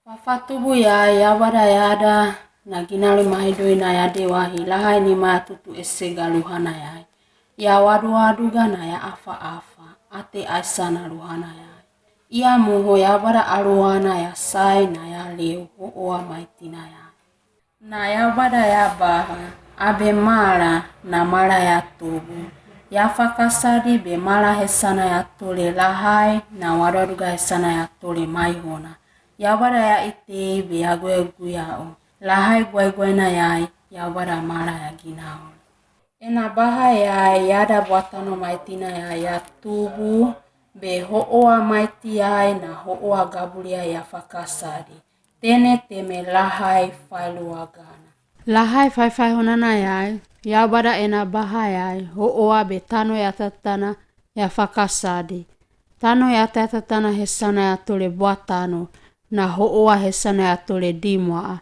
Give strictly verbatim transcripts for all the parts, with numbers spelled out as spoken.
Fafatubu yae, Yaubada yada na ginauli mahudu ina ya dewahi, lahai nima ya tutu esega luha na yae. Ya waduwaduga na ya afa-afa, ate aisana luha na yae. Iya muho Yaubada aluana ya sai na ya leu, ho'oa mai tina yae. Na Yaubada ya baha, abe mala na mala ya tubu. Ya fakasadi be mala hesana ya tole lahai, na waduwaduga hesana ya tole maihona. Yaubada ya itei be aguegu yau. Lahai guaiguaina yae, Yaubada mala ya ginauli. Ena baha yae, yada buatano mai tina yae ya tubu, be ho'oa mai tiai na ho'oa gabuli yae ya fakasadi. Tene teme lahai failuagana. Lahai faifaihonana yae, Yaubada ena baha yae, ho'oa be tano ya tatana ya fakasadi. Tano ya tatana hesana ya tole buatano, na ho'oa hesana ya tole dimwaa.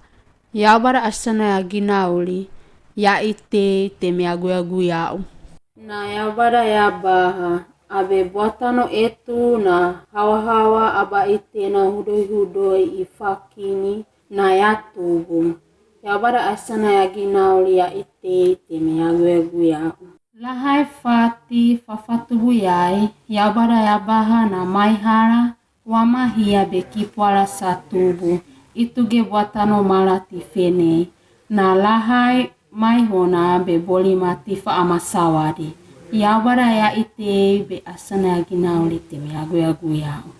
Yaubada aisana ya ginauli, ya itei teme aguegu yau. Na Yaubada ya baha, abe buatano etu na hawahawa abaitena hudoihudoi ifakini, na ya tubu. Yaubada aisana ya ginauli, ya itei teme aguegu yau. Lahai fati fafatubu yae, Yaubada ya baha na maihala, wamahia be kipwala satubu, ituge buatano mala tifenei, na lahai maihona be bolima tifa amasawadi. Yaubada ya itei be aisana ya ginauli teme aguegu yau.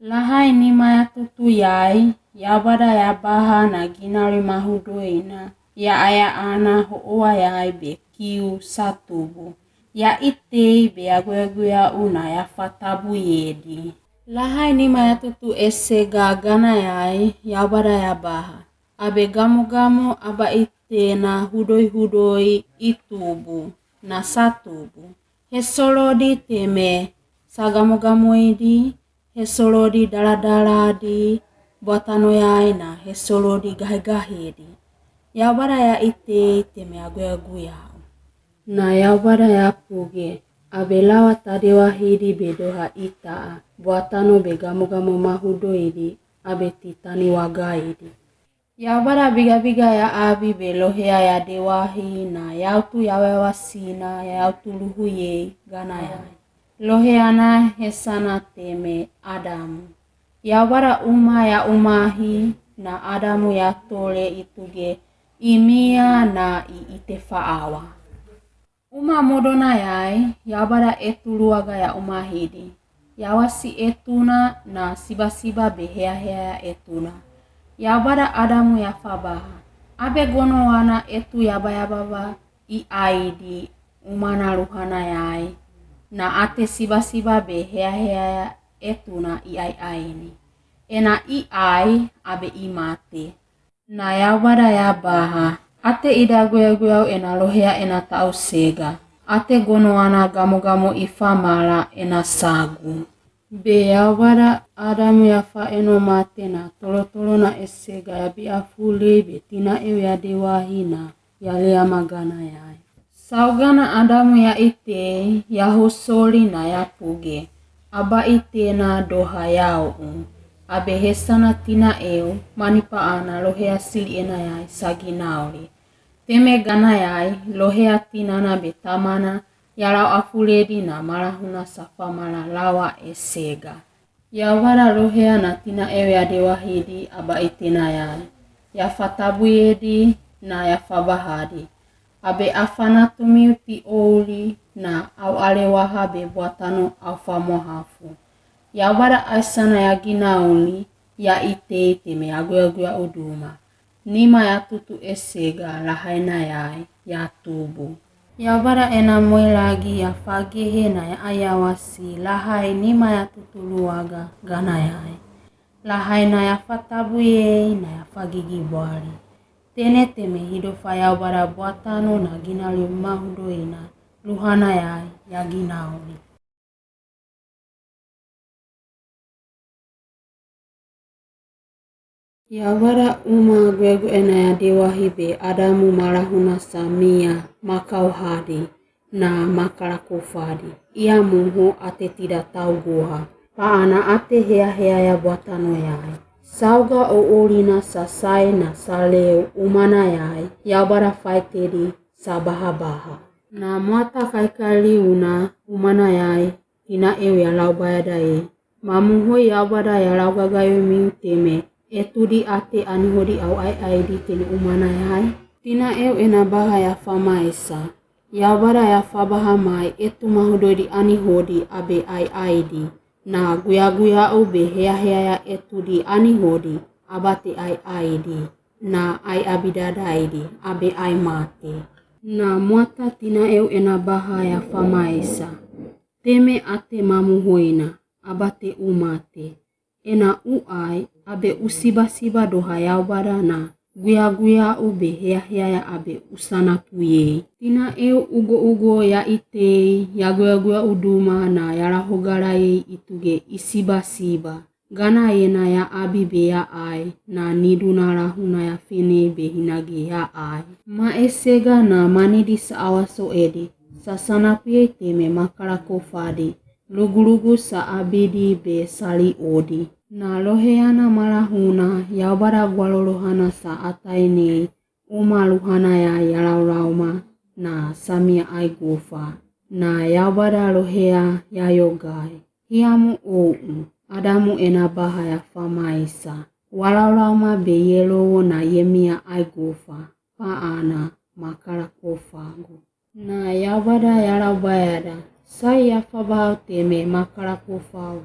Lahai nima ya tutu yae, Yaubada ya baha na ginauli mahudu ina, ya aya ana ho'oa yae be kiu satubu. Ya itei be aguegu yau na ya fatabuyedi. Lahai nima ya tutu esega gana yae, Yaubada ya baha, abe gamugamu abaitena hudoihudoi itubu, na satubu. Hesolodi teme sagamugamuedi, hesolodi daladaladi, buatano yae na hesolodi gahigahidi. Yaubada ya itei teme aguegu yau. Na Yaubada ya puge, abe lawa tadewahidi be doha itaa, buatano be gamugamu mahudoidi, abe titani wagaidi. Yaubada bigabiga ya abi be lohea ya dewahi na yautu yawayawasina, yautu luhuyei gana yae. Lohea na hesana teme Adamu. Yaubada uma ya umahi na Adamu ya tole ituge imia na i ite faawa. Uma mudona yae, Yaubada etu luaga ya umahidi. Yawasi etuna na sibasiba be heahea ya etuna. Yaubada Adamu ya fabaha, abe gonowana etu yabayababa i aidi umana luha na yae, na ate sibasiba be heahea ya etuna i ai aini. Ena i ai abe i mate. Na Yaubada ya baha, ate ida aguegu yau ena lohea ena tau sega, ate gonowana gamugamu ifa mala ena sagu. Be Yaubada Adamu ya faeno mate na tolotolo na esega ya bi'a fulei be tina eu ya dewahi na ya liama gana yae. Saugana Adamu ya itei, ya husoli na ya puge, abaitena doha yau u, abe hesana tina eu, manipaa na lohea sili ena yae sa ginauli. Teme gana yae, lohea tinana be tamana, ya lawa afuledi na malahuna sa famala lawa esega. Yaubada lohea na tina eu ya dewahidi abaitena yae, ya fatabuyedi na ya fabahadi. Abe afana tumiu ti ouli na au alewaha be buatano au famwahafu. Yaubada aisana ya ginauli, ya itei teme aguegu ya uduma. Nima ya tutu esega lahaina yae, ya tubu. Yaubada ena mwelagi ya fagehe na ya ayawasi lahai nima ya tutu luaga gana yae. Lahaina ya fatabuyei na ya fagigibwali. Tene teme hido fa Yaubada buatano na ginauli mahudo ina, luhana yae, ya ginauli. Yaubada uma aguegu ena ya dewahi be Adamu malahuna sa mia, makauhadi, na makarakufadi. Iya muho ate tida tauguha. Paana ate heahea ya buatano yae. Sauga o ulina sa sae na salew umanayai, yaubada faitedi sa bahabaha. Na mwata kaikaliuna umanayai, tina eu ya laubaya dai: Mamu hoi, yaubada ya laugagayo miu teme, e tudi ate anihodi au ai aedi tene umanayai? Tina eu ena baha ya famaesa: Yaubada ya fabaha mai e tu mahudodi anihodi abe ai aedi, na guyaguya u be heahea ya e tudi anihodi abate ai aedi, na ai abidadaidi abe ai mate. Na mwata tina eu ena baha ya famaesa: Teme ate mamu hoi na, abate u mate. Ena u ai abe u sibasiba doha yaubada na guyaguya u be heahea ya abe u sanapuyei. Tina eu ugougo ya itei, ya guyaguya u duma na ya lahogala yei ituge i sibasiba. Gana yena ya abi be ya ai, na niduna lahuna ya fenei be hinage ya ai. Ma esega na manidi sa awaso edi, sa sanapuyei teme makarakofadi, lugulugu sa abidi be sali odi. Na loheana ma lahuna, yaubada gwalo lohana sa atainei, uma luhanayai ya laulauma na samia ai gufa. Na yaubada lohea ya yogai: Hiamu ou. Adamu ena baha ya famaesa: Wa laulauma be yelowo na yemia ai gufa, paana makarakofagu. Na yaubada ya laubaya da: Sai ya fabahau teme makarakofau.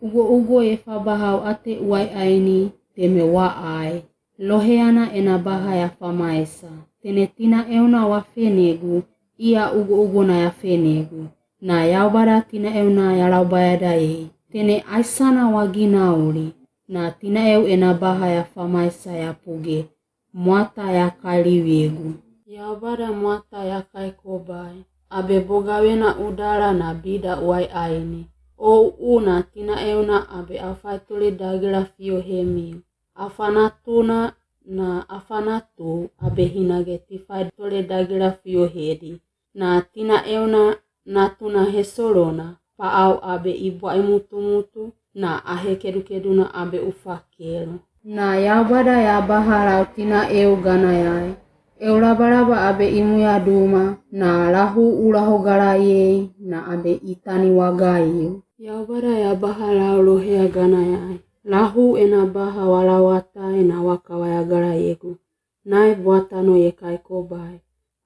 Ugougo ye fabahau ate u ai aini teme wa ai. Loheana ena baha ya famaesa: Tene tina eu na wa fenegu, ia ugougo na ya fenegu. Na yaubada tina eu na ya laubaya dai: Tene ai sana wa ginauli. Na tina eu ena baha ya famaesa ya puge: Mwata ya kaliwegu. Yaubada mwata ya kaikobay: Abe boga wena udala na bida u ai aini. Ou u na tina eu na abe au fai tole dagila fio hemiu. Afanatuna na afanatu abe hinage ti fai tole dagila fio hedi. Na tina eu na natuna hesolona, paau abe i bwai mutumutu, na ahekedukeduna abe u fakelo. Na yaubada ya baha lau tina eu ganayai: Eu labalaba abe imu ya duma, na lahu u lahogala yei na abe i tani waga yeu. Yaubada ya baha lau lohea ganayai: Lahu ena baha wa lawatai na wa kawaya galayegu. Nai bwatano ye kaikobay: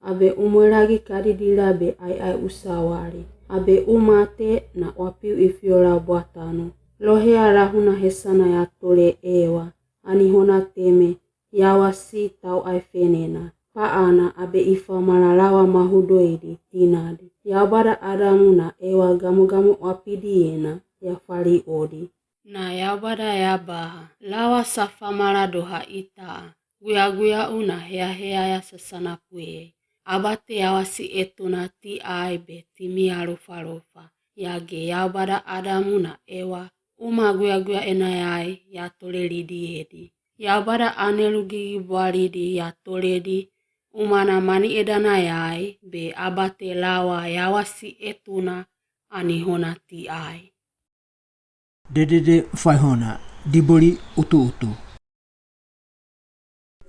Abe umwelagi kadidila be ai ai usawali. Abe u mate na wa piu i fio lau bwatano. Lohea lahuna hesana ya tole Ewa, ani hona teme, yawa si tau ai fenena. Paana abe i famala lawa mahudoidi tinadi. Yaubada Adamu na Ewa gamugamu wa pidi yena ya fali odi. Na yaubada ya baha: Lawa sa famala doha ita, guyaguya u na heahea ya sa sanapuyei. Abate yawa si etuna ti ai be timi ya lofalofa. Yage yaubada Adamu na Ewa uma guyaguya ena yai ya tole lidi edi. Yaubada anelu gigi bwalidi ya toledi, umana mani edana yai be abate lawa yawa si etuna ani hona ti ai. Dedede faihona, diboli utuutu.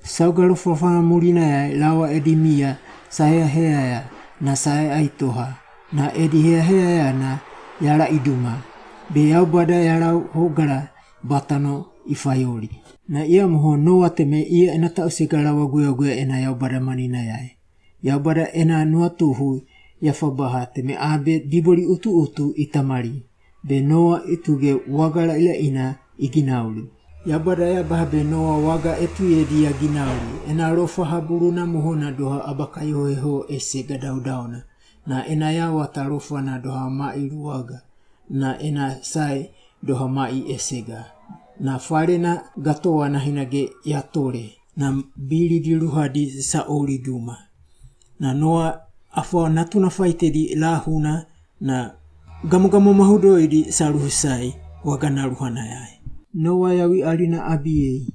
Sauga lofalofana mulinayai lawa edi mia sa heahea ya na sa ai ai toha, na edi heahea ya na ya laiduma. Be yaubada ya lau hogala bwatano i fayoli. Na ia moho Noa teme ia ena tausega lawa guyaguya ena yaubada maninayai. Yaubada ena nuatuhu ya fabaha teme abe diboli utuutu i tamali. Be Noa i tuge waga lailaina i ginauli. Yaubada ya baha be Noa waga etu yedi ya ginauli. Ena lofa ha buluna mohona doha abakayoheho esega daudauna. Na ena yawa talofana doha mai luwaga. Na ena sai doha mai esega. Na falena gatoa na hinage ya tole. Na bilidi luhadi sa oli duma. Na Noa afanatuna faitedi lahuna na gamogamo mahudoidi sa luhusai waga na luhanayai. Noa yawi alina abiyei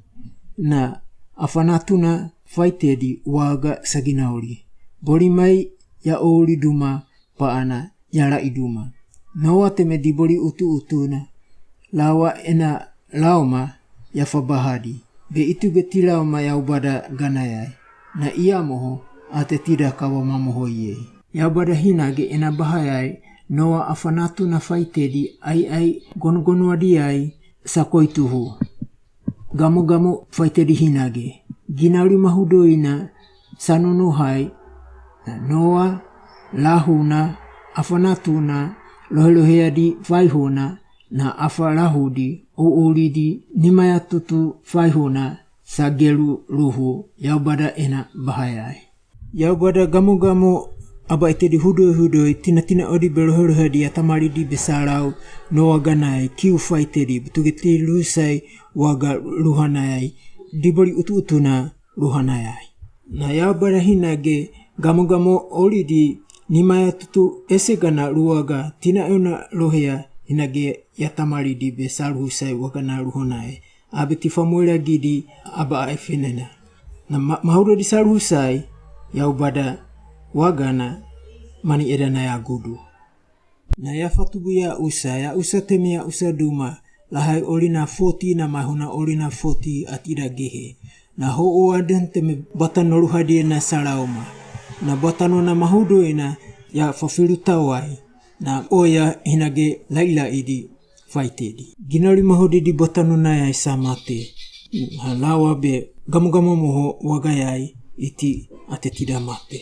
na afanatuna faitedi waga sa ginauli. Boli mai ya oli duma paana ya laiduma. Noa teme diboli utuutu na lawa ena laoma ya fabahadi, be ituge tilauma Yaubada ganayai. Na iya moho, ate tida kawa mamohoiyei. Yaubada hinage ena bahayai, Noa afanatuna faitedi, ai ai gonogonoadiai, sakoituhu. Gamogamo faitedi hinage. Ginauli mahudoi na sanunuhai, na Noa, lahuna, afanatuna, loheloheadi faihuna, na afarahudi, ououlidi, nimayatutu faihuna, sagelu ruhu, Yaubada ena bahayai. Yaubada gamogamo abaitedi hudoihudoi, tinatina odi be loheloheadi, atamalidi be sarau, Noa ganai, kiu faitedi, butuge tiruhusai waga ruhanayai, dibori utuutuna ruhanayai. Na Yaubada hinage gamogamo oulidi, nimayatutu esega na ruaga, tinaeuna rohea, hinage yatamalidi be saruhusai waga na ruhanayai. Abe tifamoragidi, aba aifenena. Na ma-, mahudodi saruhusai, Yaubada wagana, mani eda na yagudu. Na yafatubu yausa, yausa teme yausa duma, lahai ori na foti na mahuna ori na foti ati ida gehe. Na ho'oa den teme bwatano ruhadi na sarauma. Na bwatano na mahudoi na yafafirutawai. Na oya hinage lailaidi faitedi. Ginauli mahudidi bwatanonayai samate. Na lawa be gamogamo moho wagayai iti ate tida mate.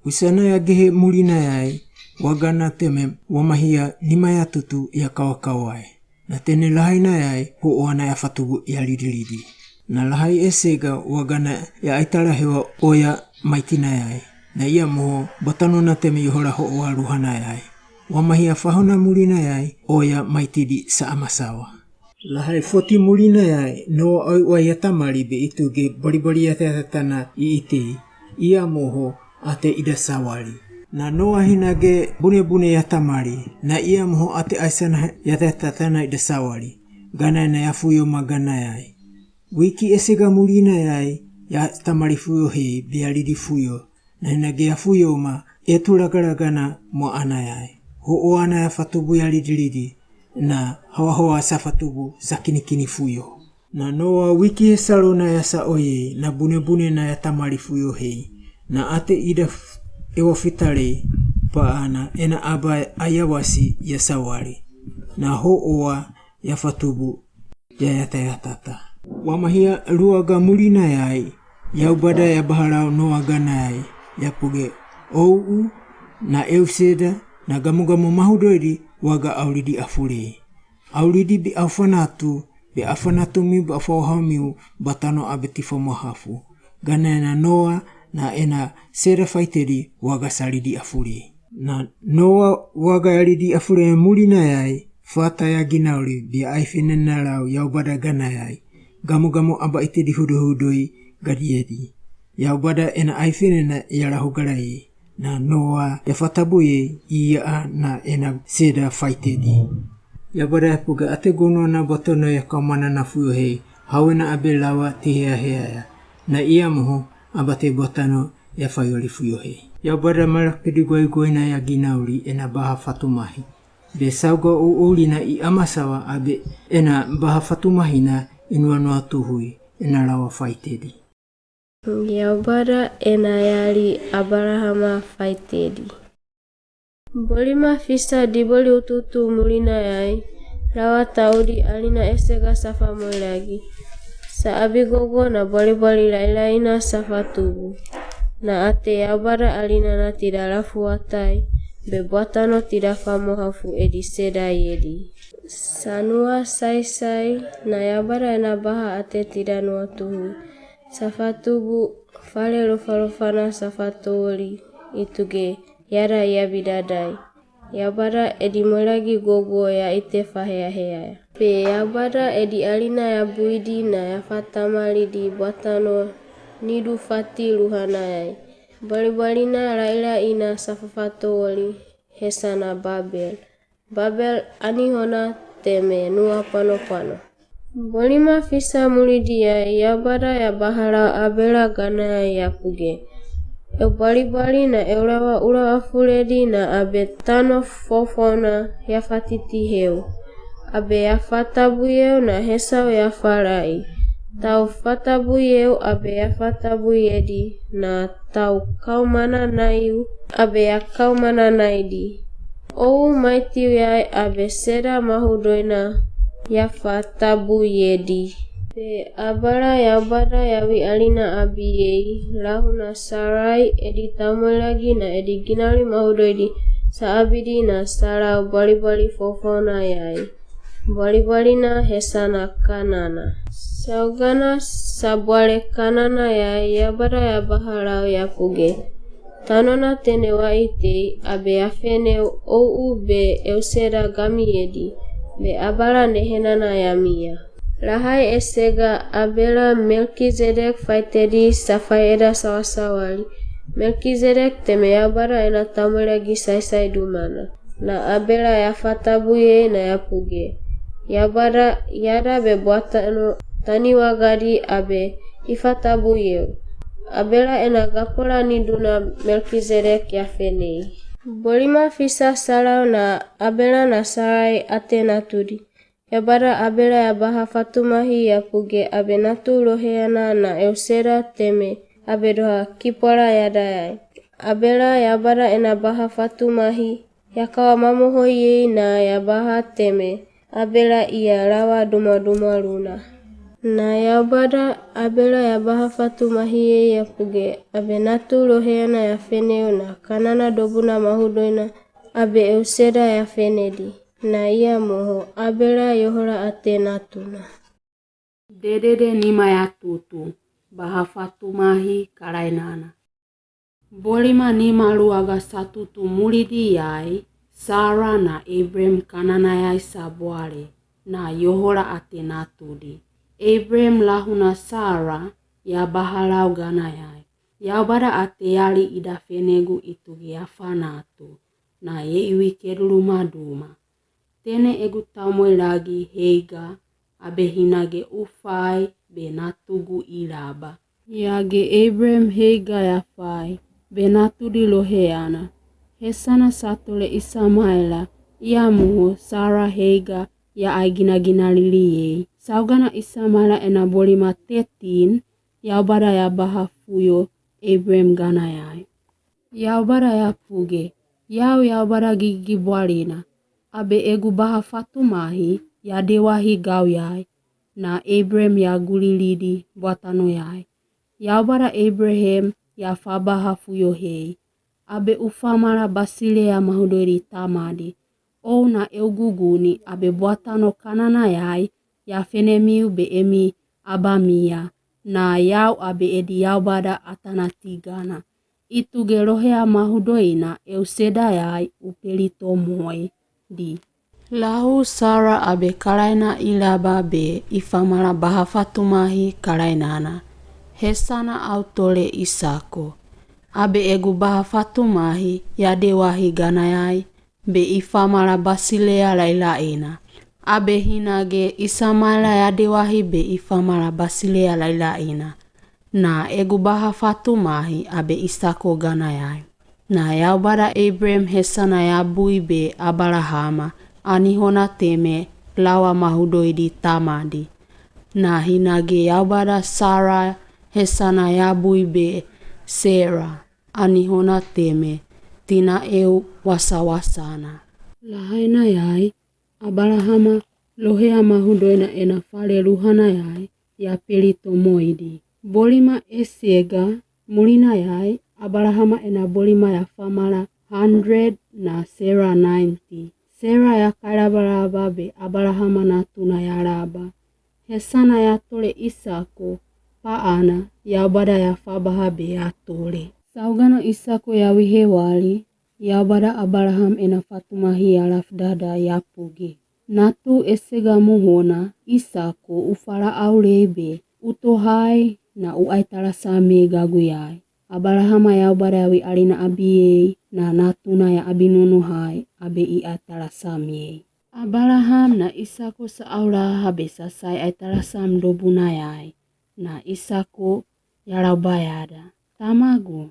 Usa na yagehe murinayai, wagana teme wamahia nimayatutu yakawakawai. Na tene lahainayai, ho'oa na yafatubu yalidilidi. Na lahai esega wagana yaitarahewa oya maitinayai. Na iya moho bwatanona teme yohora ho'oa ruhanayai. Wamahia fahona murinayai, oya maitidi saamasawa. Lahai foti murinayai, Noa oiwa yatamari be ituge bwaribwari yatayatatana iitei. Iya moho ate ida sawari. Na Noa hinage bunebune yatamari. Na iya moho ate aisana yatayatatana ida sawari. Ganai na yafuyo maganayai. Wiki esega murinayai, yatamari fuyo hei, be yalidi fuyo. Na hinage yafuyo ma, etu ragaragana mwaanayai. Ho'oa na yafatubu yalidilidi, na hawahawa safatubu sakinikini fuyo. Na Noa wiki hesaro na yasa oye, na bunebune na yatamari fuyo hei. Na ate ida f-, ewa fitarei, paana, ena aba ayawasi yasawari. Na ho'oa yafatubu yayatayatata. Wamahia ruaga murinayai, Yaubada yabaharao Noa ganai, yapuge, ouu, na eu seda, na gamogamo mahudoridi, waga auridi afurei. Auridi be aufanatu, be afanatumiu, be afawahamiu, bwatano abe tifamwahafu. Ganai na Noa, na ena seda faitedi, waga saridi afurei. Na Noa waga yaridi afurei murinayai, fata ya ginauri, be aifenena rau Yaubada ganayai. Gamogamo abaitedi hudohudoi gadiedi. Yaubada ena aifenena yarahu garaye. Na Noa yafatabuye, iya na ena seda faitedi. Yaubada yapuga ate gono na bwatano yakaumanana fuyo hei, hawena abe lawa tiheahea ya. Na iya moho, abate bwatano yafayoli fuyo hei. Yaubada marakidi gwaigwaina ya ginauri ena baha fatumahi. Be sauga ououli na i amasawa abe ena baha fatumahi na inuanua tuhui ena lawa faitedi. Yaubada ena yari Abarahama faitedi. Bwalima fisa dibwali ututu murinayai, lawa Taudi alina esega safamoiragi. Sa abi gogo na bwaribwari rairai na safatubu. Na ate Yaubada alina na tida rafuatai, be bwatano tida famwahafu edi seda yedi. Sa nua saisai, na Yaubada ena baha ate tida nua tuhui. Safatubu fale rofarofana safatoori, ituge, yara yabidadai. Yaubada edi moiragi gogo ya ite faheahea ya. Be Yaubada edi alina ya buidi na ya fatamaridi bwatano nidu fati ruhanayai. Bwaribwari na rairai na safafatoori hesana Babel. Babel anihona teme nua pwanopwano. Bwalima fisa muridi yai Yaubada yabaharao Abela ganayai yapuge. Eu bwaribwari na eu lawa urawa furedi na abe tano fofona yafatiti heu. a be yafatabuyew na hesao yafarahi. Tau fatabuyew a be yafatabuyeedi, na tau kaumananahiu a be yakaumananahidi. Ou maitiuyai a be seda mahudoina yafatabuyeedi. Be abala yaubada yawi alina abiyei, lahuna Sarai, edi taumwelagi na edi ginali mahudoidi, saabidi na salau bwaribwari fofounayai. Bwaribwarina hesana Kanana. Saugana sabwale Kananayai, yaubada yabahalau yapuge. Tanona tene waitei, a be afene ou be euseda gamiedi, be abala nehenana yamia. Lahai esega abela Melkizedek faitedi safai eda sawasawali. Melkizedek teme yaubada ena taumwelagi saisai dumana. Na abela yafatabuyei na yapuge. Yaubada yada be bwatano tani wagadi a be ifatabuyew. Abela ena gapolani duna Melkizedek yafenei. Bolima fisa salau na abela na Sarai ate natudi. Yaubada abela yabaha fatumahi yapuge a be natu loheyana na euseda teme a be doha kipwala yadayai. Abela yaubada ena baha fatumahi yakawa mamohoiyei na yabaha teme abela iya lawa dumwadumwaluna. Na yaubada abela yabaha fatumahiyei yapuge a be natu loheyana yafeneyo na Kanana dobuna mahudoina a be euseda yafenedi. Na iya moho abela yohola ate natuna. Dedede nima ya tutu, baha fatumahi kalainana. Bolima nima luaga sa tutu mulidi yai, Sara na Abram Kananayai sabwale, na yohola ate natudi. Abram lahuna Sara, yabahalau ganayai. Yaubada ate yali idafenegu ituge yafanatu, na yei wikedi luma duma. Tene egu taumwelagi heiga, a be hinage ufai be natu gu ilaba. Yage Abram heiga yafai, be natudi loheyana. Hesana satole Ismaela, iya moho Sara heiga ya aiginaginaliliyei. Saugana Ismaela ena bolima tetin, yaubada yabaha fuyo Abram ganayai. Yaubada yapuge, yau yaubada gigibwalina, a be egu baha fatumahi yadewahi gauyai, na Abram yagulilidi bwatanoyai. Yaubada Abraham yafa baha fuyo hei, a be ufamala basileya mahudoidi tamadi. Ou na euguguni a be bwatano Kananayai, yafenemiu be emi abamia, na yau a be edi yaubada atanatigana. Ituge loheya mahudoina eusedayai upeli tomoidi. Lahu Sara a be kalaina ilaba be ifamala baha fatumahi kalainana. Hesana autole Isako. A be egu baha fatumahi yadewahi ganayai, be ifamala basileya lailaina. A be hinage Ismaela yadewahi be ifamala basileya lailaina. Na egu baha fatumahi a be Isako ganayai. Na yaubada Abram hesana yabui be Abarahama, ani hona teme lawa mahudoidi tamadi. Na hinage yaubada Sara hesana yabui be Sera, ani hona teme tina eu wasawasana. Lahaina yai, Abarahama loheya mahudoina ena fale luhanayai, yapeli tomoidi. Bolima esega, mulina yai, Abarahama ena bolima yafamala hundred na Sera ninety. Sera yakailabalaba be Abarahama natuna yalaba. Hesana yatole Isako, paana yaubada yafabaha be yatole. Saugana Isako yawihe wali, yaubada Abaraham ena fatumahi yalafudada yapuge. Natu esega mohona, Isako ufala aulei be utohai na u aitalasamiei gaguyai. Abarahama yaubada yawi alina abiyei, na natuna ya abinonohai a be i aitalasamiei. Abaraham na Isako saaulaha be sasai aitalasam dobunayai. Na Isako yalauba yada, tamagu,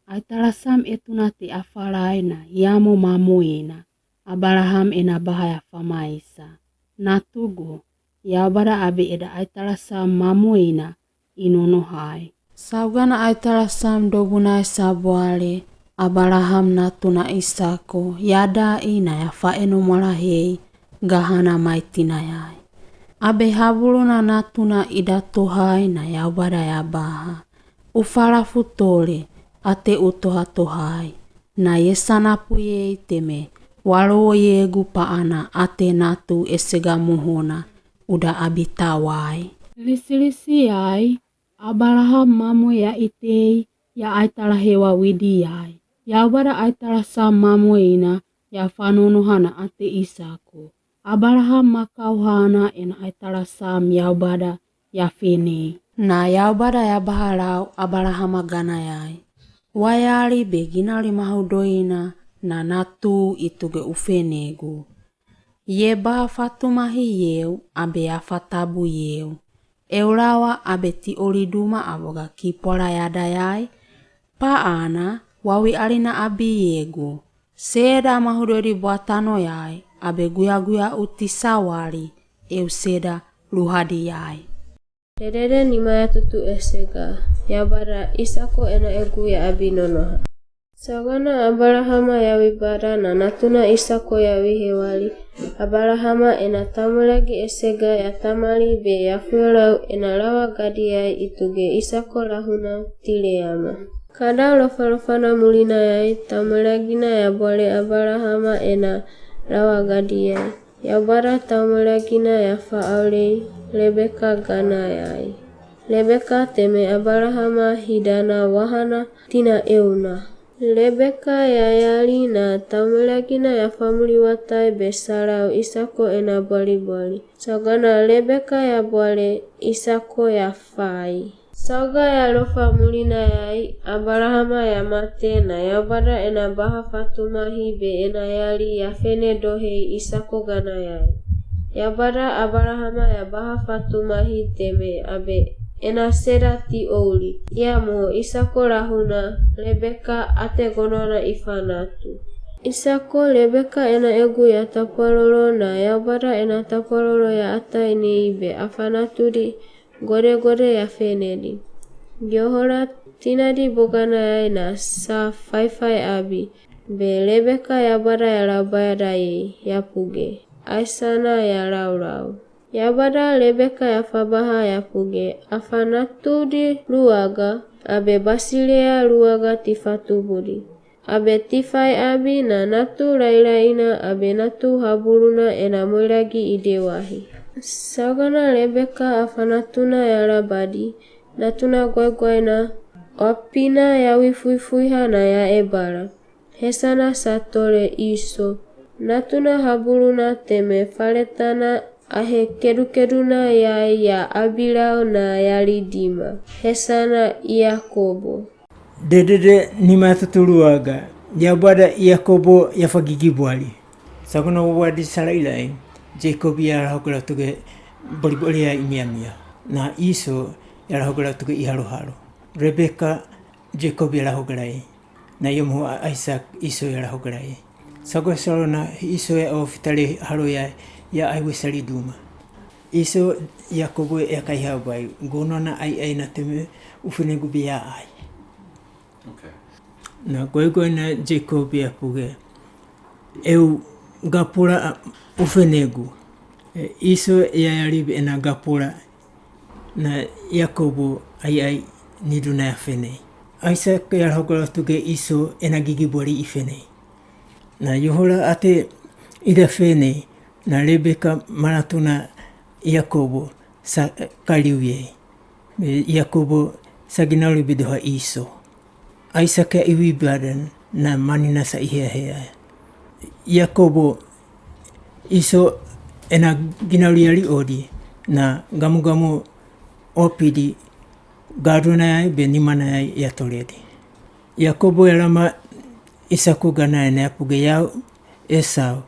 aitalasam etunate afalai na yamo mamoina. Abaraham ena baha yafamaisa. Natugu, Yaubada abi eda aitara sam mamu ina i nonohai. Saugana aitara sam dobunai sabwale, Abaraham natuna Isako, yadaa i na yafaeno mwala hei, gahana maitina yai. Abe habuluna natuna ida tohai na Yaubada yabaha. Ufala fu tole, ate utoha tohai. Na yesanapu yei teme, walowo yegu paana ate natu esega mohona, uda abi tawai. Lisilisi yai, Abaraham mamu ya itei, ya aitara hewa widi yai. Yaubada aitara sam mamu ina, ya fanonohana ate Isako. Abaraham makauhana ena aitara sam Yaubada ya fenei. Na Yaubada yabaha lau Abarahama gana yai. Wayali be ginali mahudo ina na natu i tuge ufenegu. Ye baha fatumahi yeu, abe afatabu yeu. Eu lawa abe ti oli duma aboga kipwala yada yai, paana wawi alina abi yegu. Seda mahudo di bwatano yai, abe guyaguya uti sawali, eu seda luhadi yai. Dedede nima ya tutu esega, Yaubada Isako ena egu ya abi nonoha. Saugana Abarahama yawi bada na natuna Isako yawi hewali. Abarahama ena tamwelagi esega ya tamali be ya fuyo lau ena lawa gadi yai i tuge Isako lahuna tile yama. Kada lofalofana mulina yai tamwelagina ya bwale Abarahama ena lawa gadi yai. Yaubada tamwelagina ya faaulei Lebeka gana yai. Lebeka teme Abarahama hidana wahana tina euna. Lebeka yayali na tamwelagina ya famuli watai be salau Isako ena bwalibwali. Saugana Lebeka ya bwale Isako ya fai. Sauga ya lofa mulina yai, Abarahama ya mate na Yaubada ena baha fatumahi be ena yali ya fene dohei Isako gana yai. Yaubada Abarahama ya baha fatumahi teme abe ena seda ti oli. Ia moho Isako lahuna Lebeka ate gonona i fanatu. Isako Lebeka ena egu ya tapwalolo na Yaubada ena tapwalolo ya atainei be afanatudi godegode ya fenedi. Yohola tinadi bo gana yai na sa faifai abi, be Lebeka Yaubada ya laubaya dayei, ya puge, aisana ya laulau. Yaubada Lebeka ya fabaha ya puge, afanatudi luwaga, abe Basileia luwaga ti fatubudi. Abe tifai abi na natu lailaina abe natu haburuna ena mwelagi idewahi. Saugana Lebeka afanatuna ya labadi, natuna gwaigwaina, wapina ya wifuifuiha na ya ebala. Hesana sa tole Iso. Natuna haburuna teme faletana ahe kedukeduna yai ya abilau na ya lidima. Hesana Yakobo. Dedede nima ya tutu luwaga, Yaubada Yakobo ya fagigibwali. Saugana wawadi salailai, Jekobi ya lahogelau tuge bwalibwali ya i miamia. Na Iso ya lahogelau tuge i halohalo. Lebeka, Jekobi ya lahogelai. Na yomoho a Aisak, Iso ya lahogelai. Saugana salona Iso ya ofitale halo ya, ya ai wesali duma. Iso, Yakobo ya kaiha bai, gonona ai ai na teme ufenegu be ya ai. Okay. Na gwaigwaina Jekobi ya puge, eu gapula ufenegu. E, Iso ya yali be ena gapula, na Yakobo ai ai ni duna ya fenei. Aisak ya lahogelau tuge Iso ena gigibwali i fenei. Na yohola ate ida fenei, na Lebeka manatuna Yakobo sa kaliu yei. E, Yakobo sa ginauli bidoha Iso. Aisak ya iwi badan na manina sa ihehea. Yakobo, Iso ena ginauli yali odi, na gamugamu opidi, gaduna yai be nimana yai ya toledi. Yakobo ya lama Isako gana yai na ya puge yau Esau,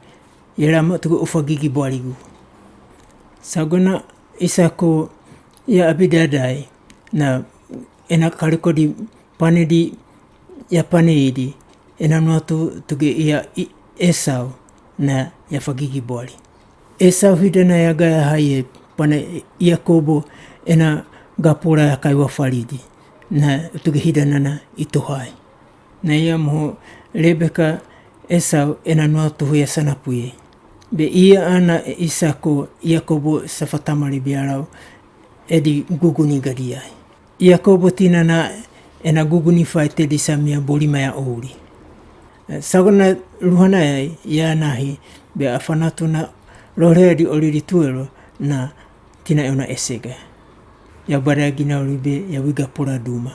ya lama tuge ufagigibwaligu. Saugana Isako ya abi dadai, na ena kalikodi panedi ya paneidi, ena nwatu tuge ya i-, Esau, na ya fagigibwali. Esau hidanai yagaya haie, pana Iakobo ena gapura ya kaiwafalidi, na utuge hidanana i tohai. Na iya moho Rebeka, Esau ena nuatuhu ya sanapuye. Be iya ana Isako, Iakobo, safa tamale biarau, edi guguni gadiai. Iakobo tinana ena guguni faitedi samia bolima ya ouri. Sago na ruhanayai ya nahi, be afanatuna rohorehadi oriri tuero na tina euna esega. Yaubada ya ginauri be ya wi gapura duma.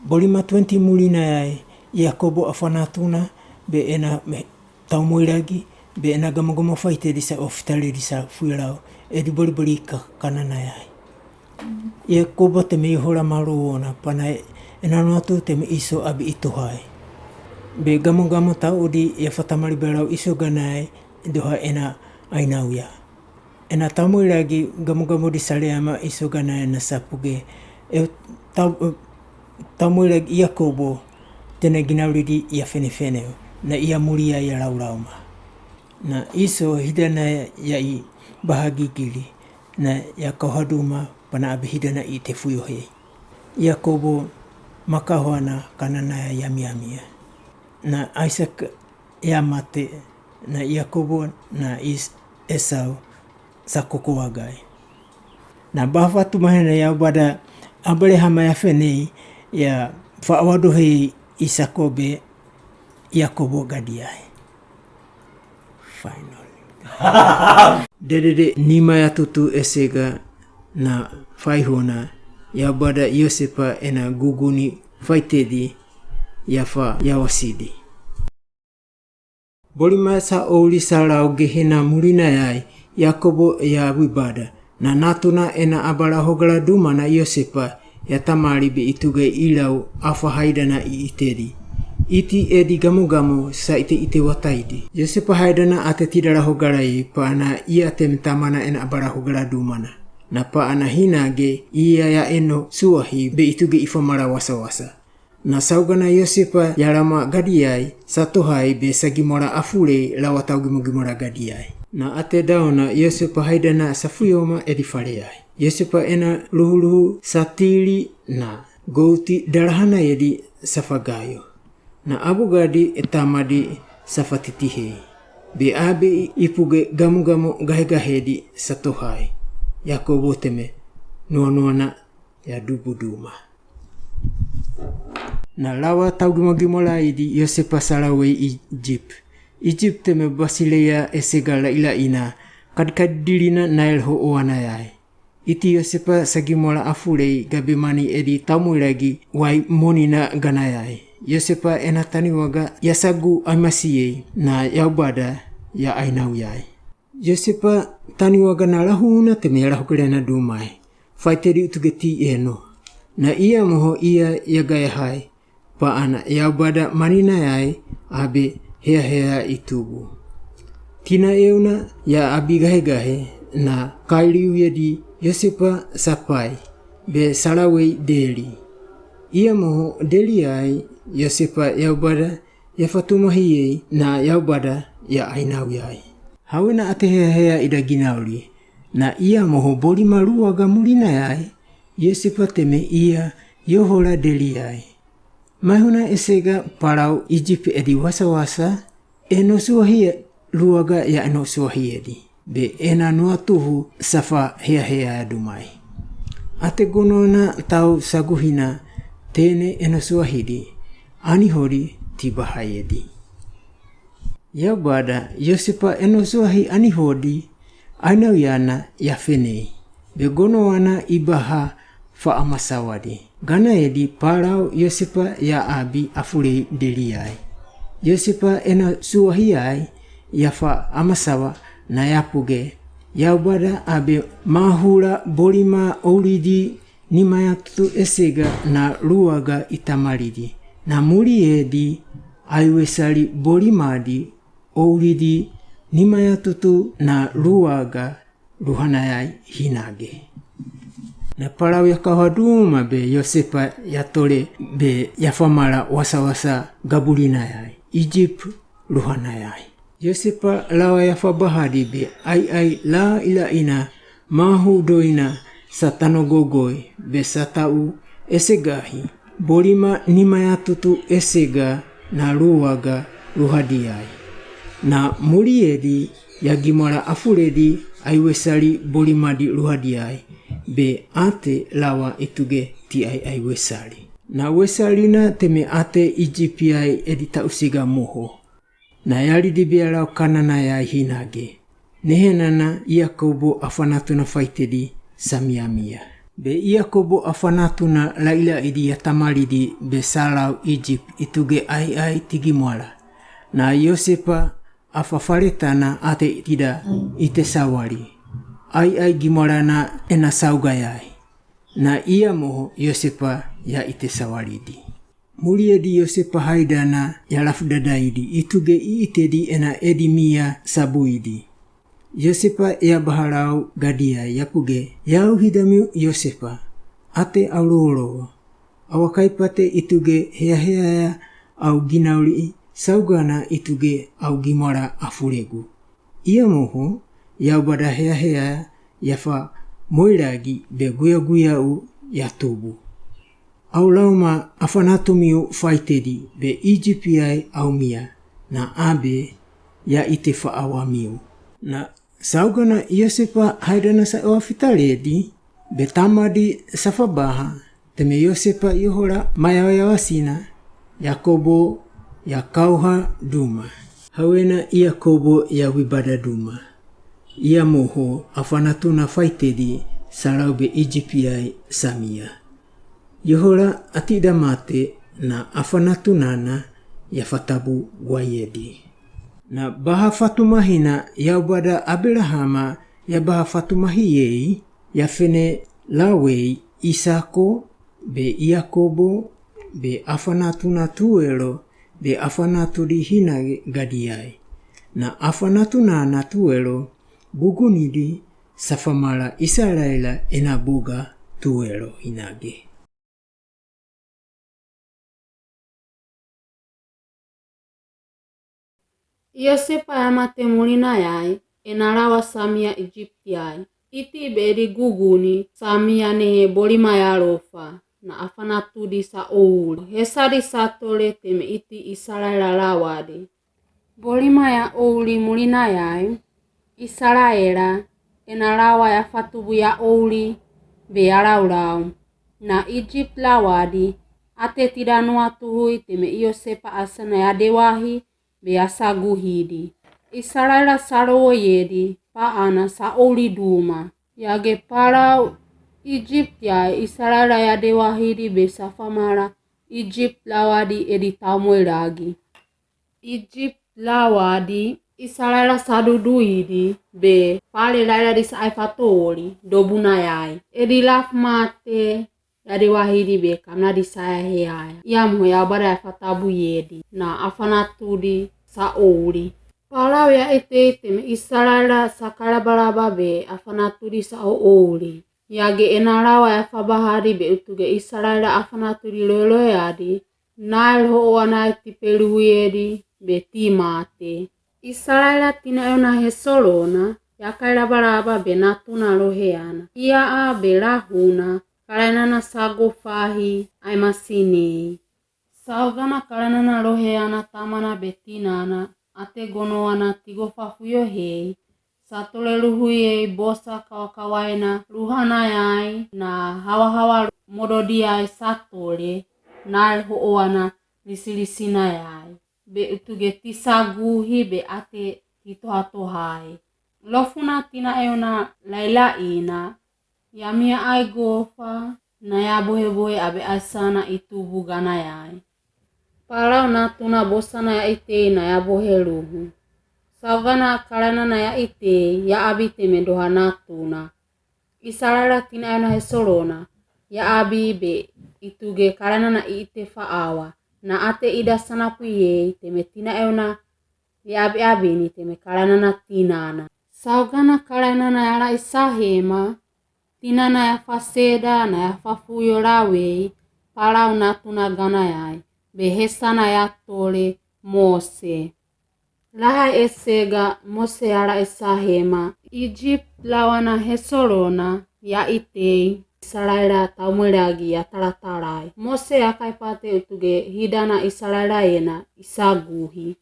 Bolima twenti mulinayai, Iakobo afanatuna be ena me- taumuiragi, be ena gamogamo faitedi sa ofitaledi sa fuirau, edi boribori ka- kananayai. Iakobo teme i hora maroona, pana ena nuatuhu teme Iso abi i tohai. Be gamogamo tau odi ya fatamari berau Iso ganae, doha ena ainauya. Ena taumuiragi gamogamo di sareama Iso ganae na sapuge, e tau- e taumuiragi Iakobo, tena ginauridi ya fenefene, na iya muria ya raurauma. Na Iso hidana ya i baha gigiri, na ya kauhaduma pana abi hidana i tefuyohe. Iakobo makauhana kananaya yamiamia. Na Isaac ya mate, na Iakobo na Is- Esau sa kokowagai. Na baha fatumahena Yaubada Abarahama ya fenei ya faawadohe Isako be Iakobo gadiai. Final. Dedede nima ya tutu esega na faihona, Yaubada Yosepa ena guguni faitedi ya fa ya wasidi. Bolima sa ouri sarau gehena murinayai, Iakobo ya wibada, na natuna ena abarahogara duma na Yosepa ya tamari be ituge irau afa haidana i iteri. Iti edi gamogamo sa iteite wataidi. Yosepa haidana ate tidarahogara i pana iya teme tamana ena abarahogara dumana. Na pana hinage iya ya eno suahi be ituge ifamara wasawasa. Na saugana Yosepa ya rama gadiai, sa tohai be sagimora afurei rawa taugimogimora gadiai. Na ate daona Yosepa haidana sa fuyoma edi fareai. Yosepa ena ruhuruhu sa tiri na gouti darahanayedi sa fagayo. Na abugadi e tamadi sa fatitihei. Be abe i- ipuge gamugamo gahegahedi sa tohai. Iakobo teme nuanuana ya dubu duma. Na rawa taugimogimoraidi Yosepa sa rawei Ijipt. Ijipt teme basileia esega rairai na kadikadidirina nael ho oanayai. Iti Yosepa sagimora afurei gabemani edi taumuiragi wai monina ganayai. Yosepa ena taniwaga ya sagu aimasiei na Yaubada ya ainauyai. Yosepa taniwaga na rahuna teme ya rahogerena dumai. Faitedi utuge ti eno. Na iya moho iya yagayahai. Pana Yaubada maninayai abe heahea i tubu. Tina euna ya abi gahegahe na kairiuyedi Yosepa sa pai. Be sa rawei deri. Iya moho deriai Yosepa Yaubada ya fatumahiei na Yaubada ya ainauyai. Hawena ate heahea ida ginauri. Na iya moho bolima ruaga murinayai, Yosepa teme iya yohora deriai. Maihuna esega Parao Ijipt edi wasawasa, eno suahi ruaga ya eno suahiedi. Be ena nuatuhu sa fa heahea ya dumai. Ate gonona tau saguhina tene eno suahidi, anihodi ti bahaiedi. Yaubada, Yosepa eno suahi anihodi, ainauyana ya fenei. Be gonoana i baha fa amasawadi. Ganaedi Parao Yosepa ya abi afurei deriai. Yosepa ena suahiai ya fa amasawa na ya puge. Yaubada abe mahura bolima ouridi nima ya tutu esega na ruaga i tamaridi. Na muriedi aiwesari bolimadi ouridi nima ya tutu na ruaga ruhanayai hinage. Na Parao ya kauha duma be Yosepa ya tore be ya famara wasawasa gaburinayai. Ijipt ruhanayai. Iosepa lawa ya fabahadi be aiai laila'ina mahudoina sa tanogogoi be sa tau esega hi bolima nima ya tutu esega na luaga luhadiai. Na muliedi ya gimwala afuledi ai wesali bolimadi luhadiai, be ate lawa ituge tiai ai wesali. Na wesali na teme ate Ijipiai edi tausega moho. Na yalidi be yalao Kananaiai hinage. Nehe nana Iakobo afanatuna faitedi sa miamia. Be Iakobo afanatuna lailaidi ya tamalidi be sa lau Ijip ituge aiai tigimwala. Na Iosepa afafaletana ate tida ite sawali. Aiai gimwalana ena saugayai. Na ia moho Iosepa ya ite sawalidi. Muliedi Iosepa haidana ya lafudadaidi ituge i itedi ena edi mia sabuidi. Iosepa ya baha lau gadiai yapuge, Yau hidamiu Iosepa, ate au lolowa. Awa kaipate ituge heahea ya au ginauli saugana ituge au gimwala afulegu. Ia moho, yau bada heahea ya famoilagi be guyaguya u ya tubu. Au lauma afanatumiu faitedi be Ijipiai au mia, na abe ya ite faawamiu. Na saugana Iosepa haidana sa wafitaledi, be tamadi sa fabaha, teme Iosepa yoho la mayawayawasina, Iakobo ya kauha duma. Hawena Iakobo ya wibada duma. Ia moho afanatuna faitedi sa lau be Ijipiai sa mia. Yoho la ati damate na afanatunana ya fatabu wayedi. Na baha fatumahina yau bada Aberahama ya baha fatumahi yei, ya fene lawei Isako, be Iakobo, be afanatuna tuelo, be afanatudi hinage gadiai. Na afanatunana tuelo gugunidi sa famala Isalaela ena boga tuelo hinage. Iosepa ya mate mulinayai, ena lawa sa mia Ijiptiai. Iti be edi guguni sa mia nehe bolima ya lofa, na afanatudi sa ouli. Hesadi sa tole teme iti Isalaela lawadi. Bolima ya ouli mulinayai, Isalaela ena lawa ya fatubu ya ouli be ya laulau. Na Ijip lawadi, ate tida nua tuhui teme Iosepa asana ya dewahi be ya saguhidi. Isalaela sa lowoyedi, paana sa ouli duma. Yage pa lau Ijiptiai Isalaela ya dewahidi be sa famala Ijip lawadi edi tamoilagi. Ijip lawadi, Isalaela sa duduidi be pale lailadi sa ai fatowoli dobunayai. Edi lafumate ya dewahidi be kaminadi sa ya heaya. Ia moho yau bada ya fatabu yedi na afanatudi sa ouli. Pa lau ya ete teme Isalaela sa kalabalaba be afanatudi sa ouli. Yage ena lawa ya fabahadi be utuge Isalaela afanatudi loeloeadi, nai lohowana tipe luhuyedi be timate. Isalaela tina euna hesolona ya kalabalaba be natuna loheana. Ia a be lahuna kalaenana sa gofahi ai masinei. Saugana kalaenana loheana tamana be tinana, ate gonowana tigofa fuyohei, sa tole luhuyei bosa kawakawaina luhanayai na hawahawa mododiai sa tole, nai lohowana lisilisinayai. Be utuge tisaguhi be ate titohatohai. Lofuna tina euna lailaina, ya mia ai gofa na ya bohebohe abe asana itubu ganayai. Pa lau natuna bosana ya itei na ya bohe luhu. Saugana kalaenana ya itei ya abi teme doha natuna. Isalaela tina euna hesolona ya abi be ituge kalaenana ite faawa, na ate ida sana pwihei teme tina euna ya abiabini teme kalaenana tinana. Saugana kalaenana ya laisa hema, tinana ya faseda na ya fafuyo lawei, pa lau natuna ganayai, be hesana ya tole Mose. Laha e sega, Mose yarae sa hema: Ijipti lawana Hesolona, ya ite i Isaraela taumwelagi ya talatala i. Mose yakaipate utuge hidana Isaraela yena isaguhi.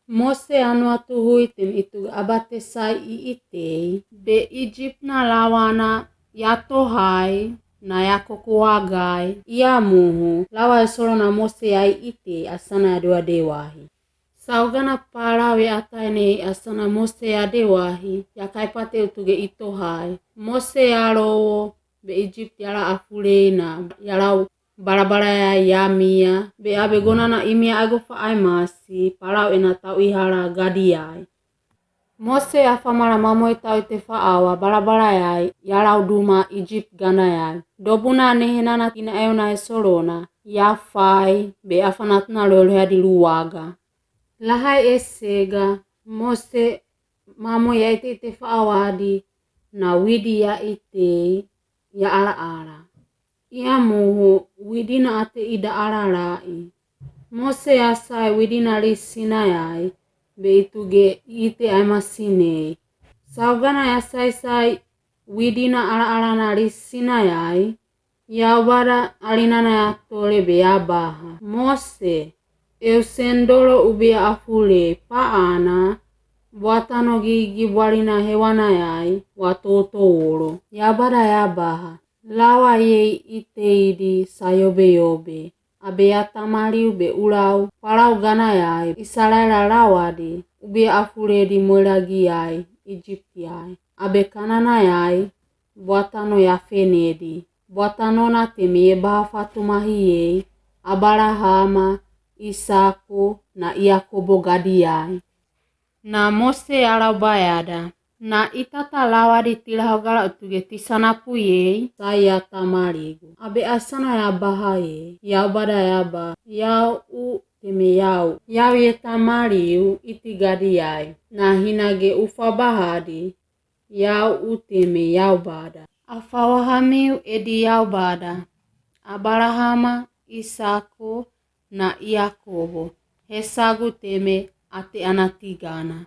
Mose yanuatuhu i teme ituge abate sai i ite i, be Ijipti na lawana yatoha i na yakokowaga i. Iya muhu, lawa Hesolona Mose ya i ite i, asana yadiwa dewahi. Saugana Palau ye ataini i, asana Mose yadewahi, yakaipate utuge itoha i. Mose yalowo, be Ijipti yala afule i na yalau balabala yai yamia, be abe gonana imia aigofa aimasi, Palau ena tau ihala gadi yai. Mose yafamala mamoi tau ite fawa balabala yai yalau duma Ijipti gana yai. Dobuna nehenana kina euna Hesolona, yafa i, be afanatuna loelohadi luwaga. Laha e sega, Mose mamoi ya ite ite fawadi, na widi ya ite i, ya alaala. Iya muhu, widi na ate ida alala i. Mose yasai widi na lisi Sinai, be ituge ite aimasinei. Saugana yasaisai widi na alaala na lisi Sinai, Yaubada alinana yatole be yabaha: Mose, eu sendolo ubia afule, paana, bwatano gigibwalina hewana yai wa totowolo. Yaubada yabaha: Lawa yei ite idi sayobeyobe. Abe yatamaliu be ulau Palau gana yai, Isaraela lawadi, ubia afuledi mwelagi yai Ijipti yai. Abe kanana yai, bwatano yafenedi. Bwatano na teme yebaha fatumahi yei, Abarahama, Isaku, na Yakobo gadi yai. Na Mose yalau bayada: Na ita ta lawadi tilahogala utuge tisanapu yei, sai yatamaligu. Abe asana yabaha yei. Yaubada yaba: Yau u teme yau. Yau yetamaliu iti gadi yai. Na hinage ufabahadi, yau u teme Yaubada. Afawahamiu edi Yaubada Abarahama, Isaku, na Yakobo, hesagu teme ate ana tigana.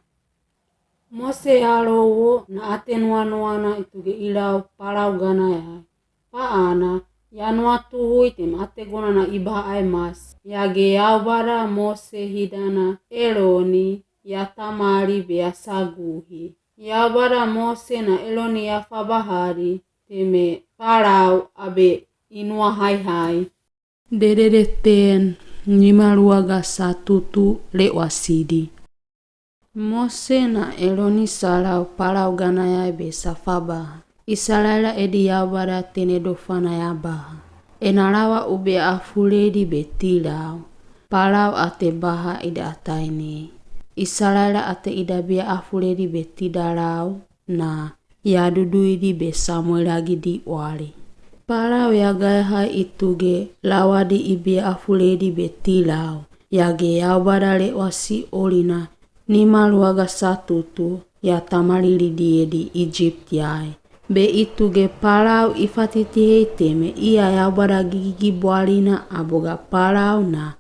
Mose yalowo na ate nuanuana ituge ilau Palau gana yai. Paana, yanuatuhu i teme ate gonana ibaha aimasi. Yage Yaubada Mose hidana Eloni, yatamali be yasaguhi. Yaubada Mose na Eloni yafabahadi teme Palau abe inua haihai. Dedede ten, nimaluaga satutu, lewasidi. Mose na Eloni salau Palau gana yai be safabaha: Isaraela edi Yaubada tenedofana yabaha: Ena lawa ubia afuledi be tilau. Palau ate baha ida ataini i. Isaraela ate idabia afuledi be tidalau, na yaduduidi be samwelagidi wari. Palau yagaihai ituge lawadi ibia afuledi be tilau. Yage Yaubada lewasi olina nimaluaga satutu, yatamalilidi edi Ijipti yai. Be ituge Palau ifatitihe i teme iya Yaubada gigigibwalina aboga Palau na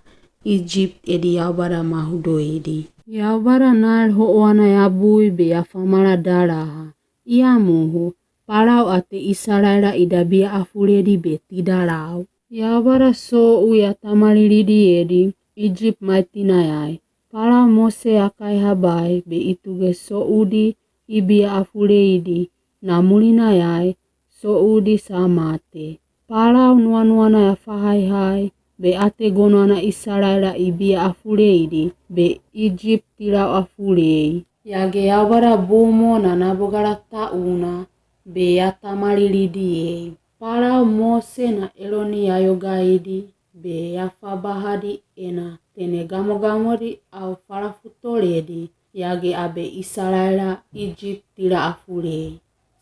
Ijipti edi Yaubada mahudoidi. Yaubada nael howana yabui be yafamala dalaha. Iya muhu, Palau ate Isaraela idabia afuledi be tidalau. Yaubada soou yatamalilidi edi Ijipti maitina yai. Palau Mose yakaiha bai be ituge soudi ibia afuledi, na mulina yai soudi samate. Palau nuanuana yafahaihai, be ate gonana Isaraela ibia afuledi, be Ijipti tilau afulei. Yage Yaubada bumo na nabogala tauna, be yatamalilidi yei. Palau Mose na Eloni yayogaidi, be yafabahadi ena tene gamogamodi au falafutoledi, yage abe Isaraela Ijipti tilau afulei.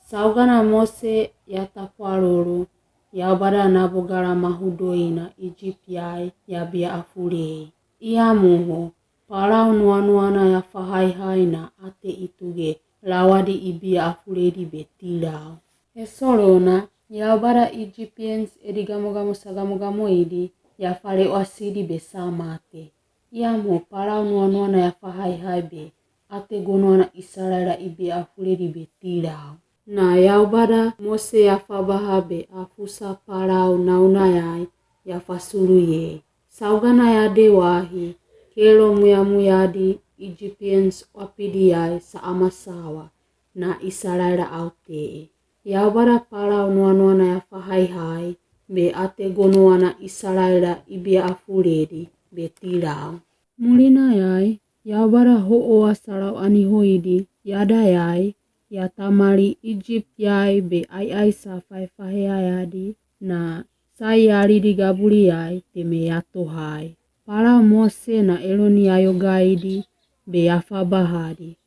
Saugana Mose yatapwalulu, Yaubada nabogala mahudoina Ijipti yai yabia afulei. Iya muhu, Palau nuanuana yafahaihai na ate ituge lawadi ibia afuledi be tilau. Hesolona, Yaubada Egyptians edi gamogamo sagamogamoidi, yafalewasidi be samate. Iya muhu Palau nuanuana yafahaihai be ate gonoa na Isalaela i biafuledi be ti lao. Na yaubada Mose yafabaha be afusa Palau naunayai yafasulu yei: Saugana ya dewahi, kelo muyamuyadi Egyptians wapidiyai sa amasawa, na Isalaela aute. Yaubada Palau nuanua na yafahaihai, be ate gonoa na Isalaela i biafuledi be ti lao. Mulinayai, yaubada hoao wa sa lau anihoidi yadayai, yatamali Egypt yai be aiai sa faifaheyayadi, na sai yalidi gabuliyai teme yatohai. Palau Mose na Eloni yayogaidi be yafabahadi: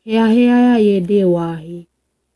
Heahea ya ye dewahi,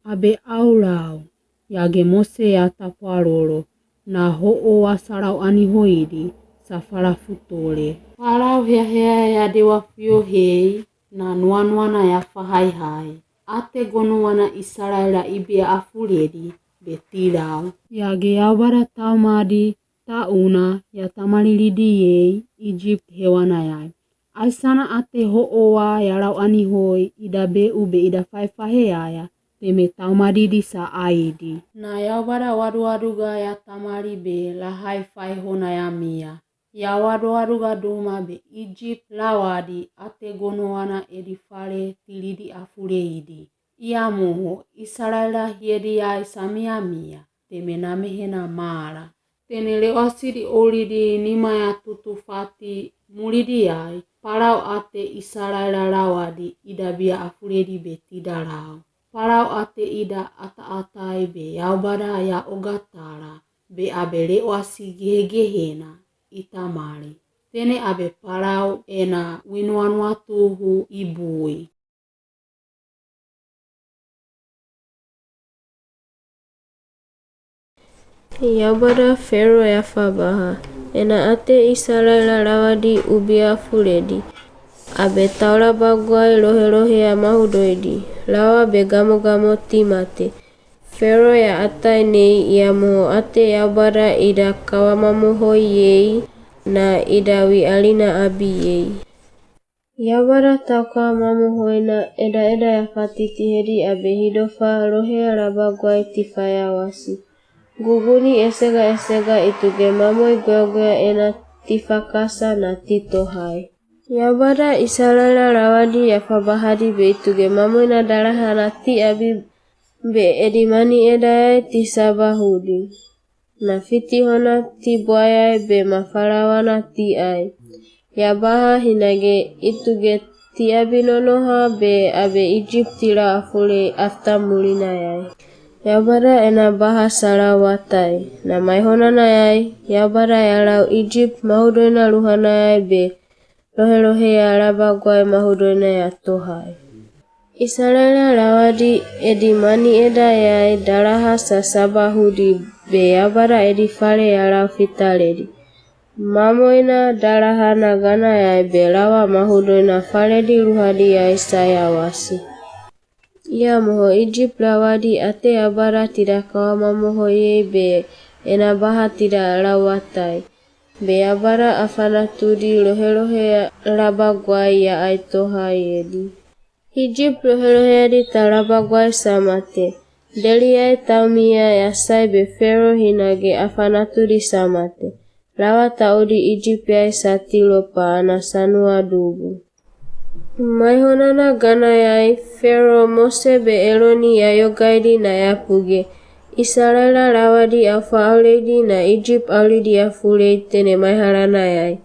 abe au lau, yage Mose yatapwalolo, na hoao wa sa lau anihoidi sa falafutole. Palau heahea ya dewa fiyo hei, na nuanua na yafahaihai, ate gonoa na Isalaela i biafuledi be ti lao. Yage yaubada taumadi tauna yatamalilidi yei Egypt hewanayai: Aisana ate hoao wa ya lau anihoi, ida beube ida faifaheyaya, teme taumadidi sa aidi. Na yaubada waduwaduga yatamali be lahai faihona yamiya. Ya waduwaduga duma be Egypt lawadi ate gonoa na edi fale tilidi afuleidi. Iya moho, Isalaela hiyediyai sa miamiya, teme namehena mala. Tene lewasidi oulidi nima ya tutu fati mulidiyai, Palau ate Isalaela lawadi ida biafuledi be ti da lao. Palau ate ida ataatai be yaubada ya ogatala, be abe lewasi gehegehena i tamali. Tene abe Palau ena winuanua tuhu i bui. Yaubada Fero yafabaha: Ena ate Isalaela lawadi u biafuledi, abe taulabagwai loheloheya mahudoidi, lawa be gamogamo ti mate. Fero ya atai nei iya moho ate yaubada ida kawa mamohoi yei, na ida wi alina abi yei. Yaubada taukawa mamohoi na edaeda ya fati ti hedi abe hidofa loheya labagwai ti fayawasi. Guguni esega esega i tuge mamoi gweogwea ena ti fakasa na ti tohai. Yaubada Isalaela lawadi yafabahadi be i tuge mamoi na dalaha na ti abi, be edi maniedayai ti sabahudi. Na fitihona ti bwayai be mafalawana ti ai. Yabaha hinage i tuge ti abi nonoha be abe Egypt ti lau afule afta mulinayai. Yaubada ena baha sa lau watai. Na maihonanayai, yaubada ya lau Egypt mahudoina luhanayai be loheloheya labagwai mahudoina ya tohai. Isalaela lawadi edi maniedayai dalaha sa sabahudi be yaubada edi fale ya lau fitaledi. Mamoi na dalaha na ganayai be lawa mahudoina faledi luhadiyai sa yawasi. Iya moho Egypt lawadi ate yaubada ti da kawa mamohoi yei be ena baha ti da lau watai. Be yaubada afanatudi loheloheya labagwai ya ai tohai edi. Egypt loheloheyadi ta labagwai sa mate. Deliyai taumiya ya sai be Fero hinage afanatudi sa mate. Lawa taudi Egypt yai sa tilopa ana sanua dubu. Maihonana ganayai, Fero, Mose be Eloni yayogaidi na yapuge: Isalaela lawadi au faauledi na Egypt aulidi afule tene maihalanayai.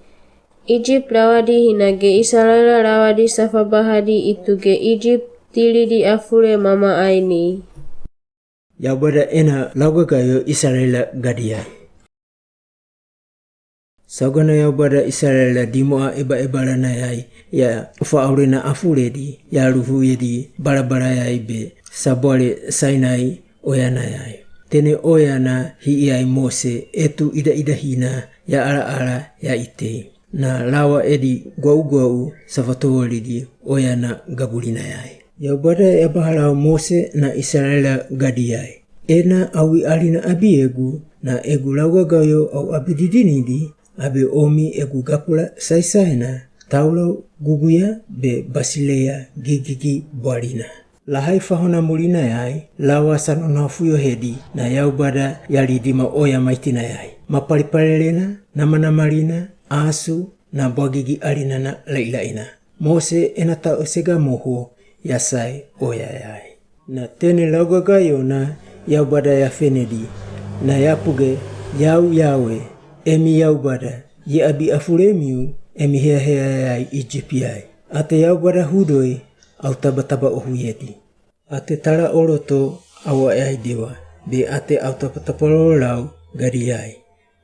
Egypt lawadi hinage Isalaela lawadi safabahadi i tuge Egypt tilidi afule mama ai nei. Yaubada ena laugagayo Isalaela gadiyai. Saugana yaubada Isalaela dimoa ebaebalanayai ya faaulena afuledi ya luhuyedi balabalayai be sabwale Sainai oyanayai. Tene oyana hii ai Mose etu idaidahina ya alaala ya itei. Na lawa edi gwauugwau safatowalidi oyana gabulinayai. Yaubada yabaha lau Mose na Isalaela gadiyai: Ena au wi alina abi egu, na egu laugagayo au abi didinidi, abe omi egu gapula saisaina, Taulao guguya be basileia gigigi bwalina. Lahai faho na mulinayai, lawa sanunu hafuyo hedi, na Yaubada yalidima oya maitinayai. Mapalipalelena, namanamalina, asu, na bwagigi alina na lailaina. Mose ena taesega moho, yasai oyayai. Na tene laugagayo na Yaubada yafenedi, na yapuge, Yau Yawe, emi Yaubada, ye abi afuremiu, emi heahea yai Ijipi ai. Ate Yaubada hudoi, au tabataba ohuyedi. Ate tara oloto, au aiaidewa, be ate au tapatapalolo lau, gadi ai.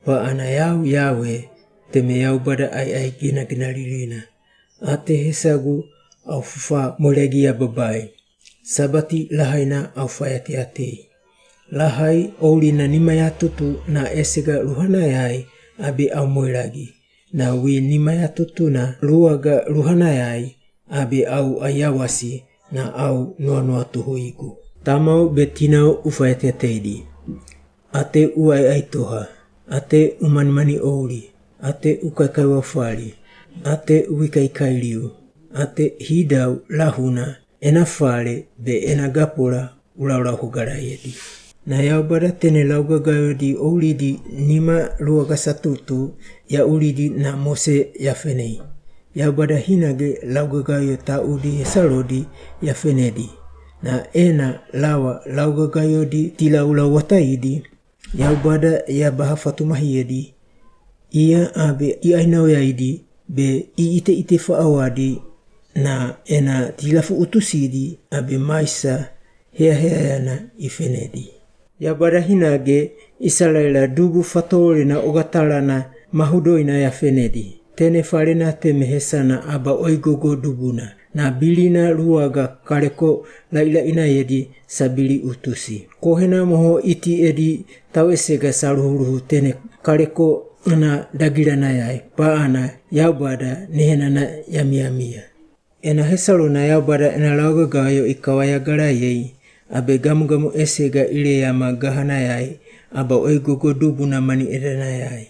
Paana Yau Yawe, teme Yaubada aiai ginaginalilina. Ate hesagu, au fufa molegia babai. Sabati lahaina au fayatiatei. Lahai oulina nima yatutu na esega luhanayai, abe au moilagi. Na wi nima yatutu na luaga luhanayai, abe au aiawasi, na au nuanua tuhuigu. Tamau be tinau ufayatiateidi. Ate uaiai toha, ate umanimani ouli, ate ukaikaiwafali, ate uikaikailiu, ate hidau lahuna, ena fale be ena gapula ulaulau hogalaedi. Na Yaubada tene laugagayodi oulidi nima luaga satutu, yaulidi na Mose yafenei. Yaubada hinage laugagayo taudi hesalodi yafenedi. Na ena lawa laugagayodi tilaulau wataidi, Yaubada yabaha fatumahiedi, ia abe iainaoyaidi, be iteite faawadi, na ena tilafu utusidi, abe maisa heaheayana ifenedi. Yaubada hinage Isalaela dubu fatolena ogatalana mahudoina yafenedi. Tene falena teme hesana aba oigogo dubuna, na bilina luaga kaleko lailainayedi sabili utusi. Kohena moho iti edi tau esega saluhuluhu tene kaleko na dagilanayai, paana Yaubada nehenana yamiamia. Ena hesalo na Yaubada ena laugagayo ikawaya galayei, abe gamugamu esega ileama gahanayai, aba oigogo dubuna mani edanayai.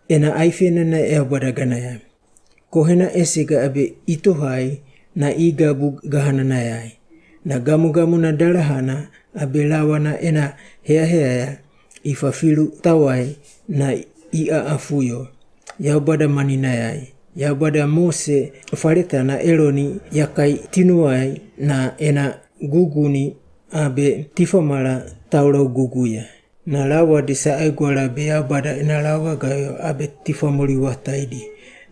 Ena aifenana Yaubada ganayai. Kohena esega abe itohai na igabu gahananayai. Na gamugamu na dalahana abe lawa na ena heaheaya ifafilu tawai na iaafuyo. Yaubada maninayai. Yaubada Mose faleta na Eloni yakai tinuai na ena guguni abe tifamala taulau guguya. Na lawadi sa aigwala be Yaubada ena laugagayo abe tifamuli wataidi,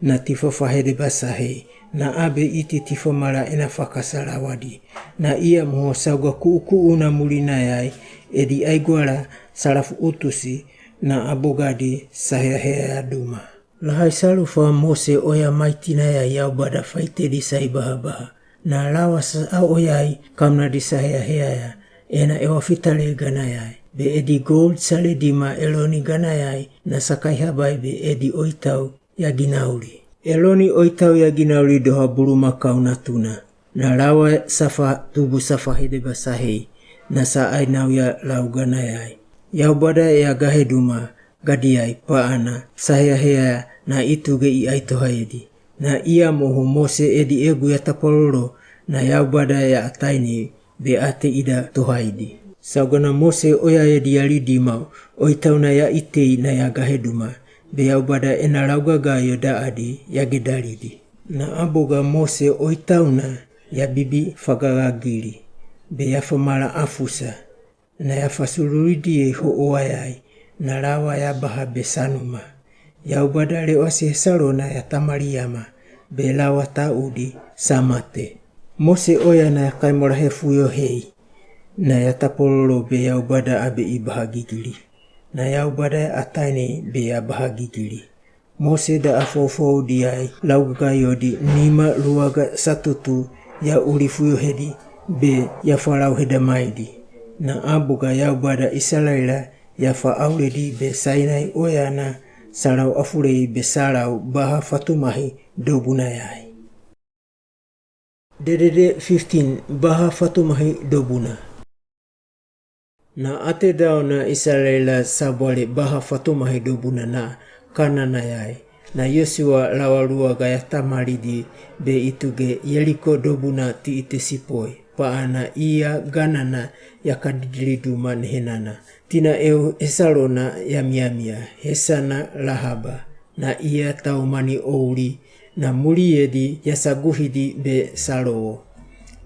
na tifafahede basahei, na abe iti tifamala ena fakasa lawadi. Na ia moho sauga kuukuu na mulinayai, edi aigwala salafu utusi, na abogadi saheaheaya duma. Lahai salufa Mose oya maitinayai Yaubada faitedi sai bahabaha. Na lawa sa aoyai kamunadi saheaheaya, ena ewafitalei ganayai. Be edi gold saledima Eloni ganayai, na sakaihabai be edi oitau yaginauli. Eloni oitau yaginauli doha bulumakau natuna. Na lawa safa tubu safahede basahei, na sa ainauya lau ganayai. Yaubada yagaheduma gadiai paana saheaheaya na ituge iaitohaedi. Na ia moho Mose edi egu yatapalolo, na Yaubada yaataini be ate ida tohaidi. Sauga na Mose oyaedi yalidima, oitau na yaitei na yagaheduma, be Yaubada ena laugagayo daadi yagedalidi. Na aboga Mose oitau na yabibi fagagagili, be yafamala afusa, na yafasululidi hooayai, na lawa yabaha be sanuma. Yaubada lewasi hesalo na yatamaliama, be lawa taudi samate. Mose oya na yakaimolahe fuyo hei, na yatapalolo be Yaubada abe ibaha gigili. Na Yaubada yaataini be yabaha gigili. Mose da afoufoudiai laugagayodi nima luaga satutu yauli fuyo hedi be yafarauhedamaidi. Na aboga Yaubada Isalaela yafa auredi be Sainai oya na sarau afurei be sarau baha fatumahi dobunayai. Dedede fifteen, baha fatumahi dobuna. Na ate dao na Isalaela sabwale baha fatumahi dobuna na Kananayai. Na Yosua lawa luaga ya tamalidi be ituge Yeriko dobuna ti'ite sipoi, pa'ana iya ganana ya kadidili duma nehenana. Tina eu hesalona ya miamia, hesana Lahaba, na iya tau mani ouli, na muliyedi ya saguhidi be salowo.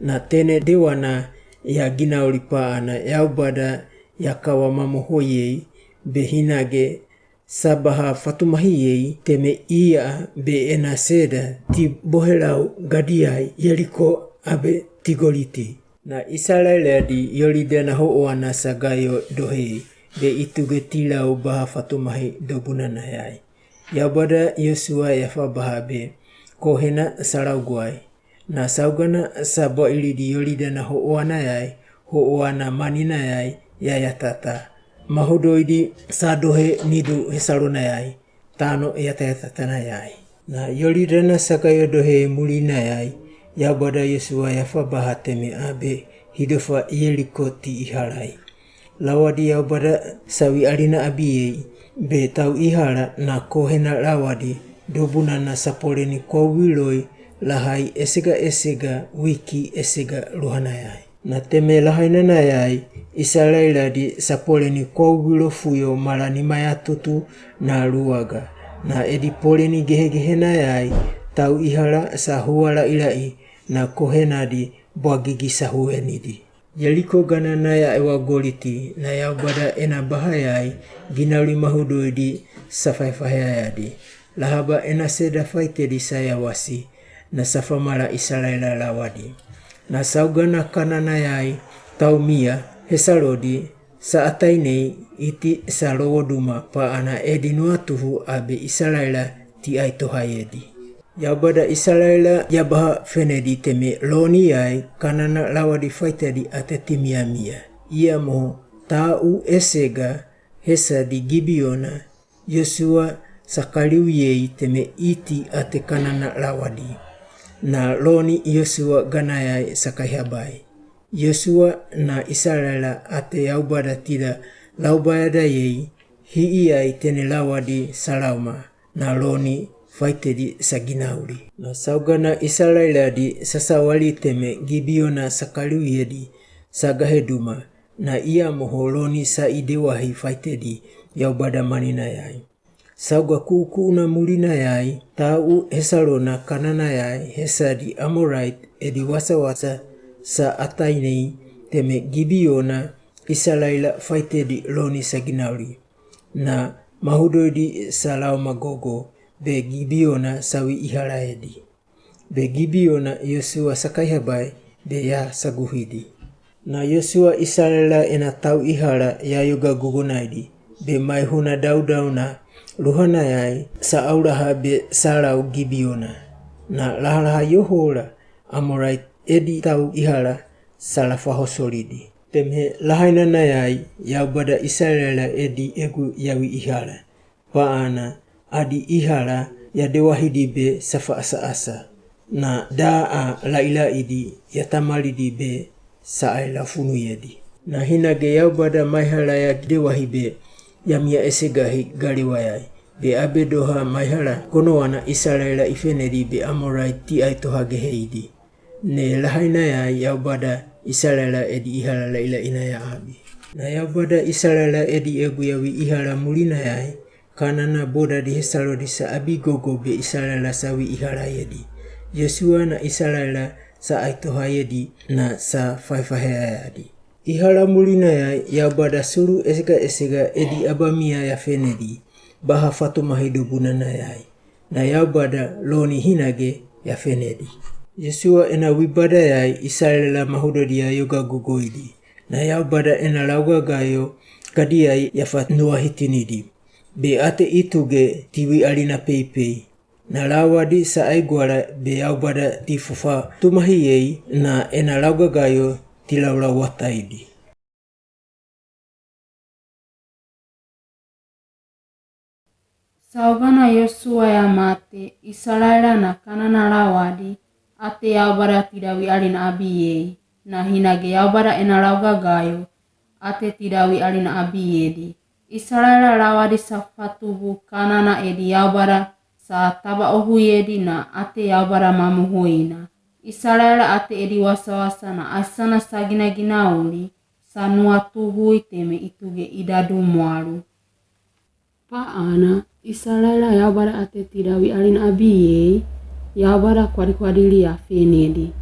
Na tene dewana ya ginauli pa'ana Yaubada ya kawa mamoho yei, be hinage sa baha fatumahi yei, teme iya be ena seda ti bohelau gadiai Yeriko abe tigoliti. Na Isalaeladi yolidana ho'owana sagayo dohe, be ituge tilau baha fatumahi dobunana yai. Yaubada Yosua ya fabaha be kohena salaugwai. Na saugana sa bwailidi yolidana ho'owana yai, ho'owana manina yai, ya yatata. Mahudoidi sa dohe nidu hesalona yai, tano yatayatatana yai. Na yolidana sagayo dohe mulina yai, Yaubada Yosua ya fabaha teme abe hidofa Yeriko ti ihalai. Lawadi Yaubada sawi alina abiyei, be tau ihala na kohena lawadi dobunana sapoleni kwa uwiloi lahai esega esega wiki esega luhana yai. Na teme lahainana yai, Isalaeladi sapoleni kwa uwilo fuyo mala nima ya tutu na luaga. Na edi poleni gehegehena yai, tau ihala sa huwa lailai, na kohenadi bwagigi sa huwenidi. Yeriko ganana ya ewa goliti, na Yaubada ena baha yai, ginauli mahudoidi sa faifahea yadi. Lahaba ena seda faitedi sa yawasi, na sa famala Isalaela lawadi. Na saugana Kanana yai, tau mia, hesalodi, sa atainei iti sa lowo duma pa'ana edi nuatuhu abe Isalaela ti ai tohayedi. Yaubada Isalaela ya baha fenedi teme looni yai Kanana lawadi faitedi ate ti miamia. Iya moho tau esega hesadi Gibiona, Yosua sa kaliu yei teme iti ate Kanana lawadi. Na looni Yosua gana yai sa kaihabai. Yosua na Isalaela ate Yaubada tida laubayada yei, hi'i yai tene lawadi sa lauma, na looni faitedi sa ginauli. Na saugana Isalaeladi sasawali teme Gibiona sa kaliu yedi, sa gahe duma, na iya moho looni sa idewahi faitedi Yaubada manina yai. Sauga ku'uku'una mulina yai, tau hesalona Kanana yai, hesadi Amoraiti edi wasawasa sa atainei teme Gibiona, Isalaela faitedi looni sa ginauli. Na mahudoidi sa lauma gogo, be Gibiona sawi ihalaedi. Be Gibiona Yosua sa kaihabai, be ya saguhidi. Na Yosua Isalaela ena tau ihala ya yoga gogonaidi, be maihona daudauna luhana yai sa aulaha be sa lau Gibiona. Na lahalaha yoho la Amoraiti edi tau ihala sa lafaho solidi. Teme lahainana yai Yaubada Isalaela edi egu yawi ihala. Pa'ana adi ihala ya dewahidi be sa faasasa. Na daa lailaidi ya tamalidi be sa ai lafunuyedi. Na hinage Yaubada maihala ya dewahi be ya mia esegahi galiwa yai. Be abe doha maihala konowana Isalaela i fenedi be Amoraiti ti ai toha geheidi. Ne lahaina yai Yaubada Isalaela edi ihala lailaina ya abi. Na Yaubada Isalaela edi egu yawi ihala mulina yai, Kanana bodadi hesalodi sa abi gogo be Isalaela sawi ihalaedi. Yosua na Isalaela sa ai tohayedi na sa faifaheaeadi. Ihala mulina yai Yaubada sulu esega esega edi abamia ya fenedi, baha fatumahi dobunana yai. Na Yaubada looni hinage ya fenedi. Yosua ena wibada yai Isalaela mahudodi ya yoga gogoidi. Na Yaubada ena laugagayo kadi yai ya fanuahitinidi. Be ate ituge tiwi alina peipei. Na lawadi sa ai gwala be Yaubada ti fufa tumahi yei na ena laugagayo ti laulawataidi. Saugana Yosua ya mate, Isalaela na Kanana lawadi, ate Yaubada ti dawi alina abi yei, na hinage Yaubada ena laugagayo, ate ti dawi alina abi yedi. Isalaela lawadi sa fatubu Kanana edi Yaubada sa tabaohuyedi na ate Yaubada mamohoina. Isalaela ate edi wasawasa na aisana saginaginauli, sa nua tuhui teme ituge idadu mwalu. Paana, Isalaela Yaubada ate tidawi alina abiyei, Yaubada kwadikwadilia fenedi,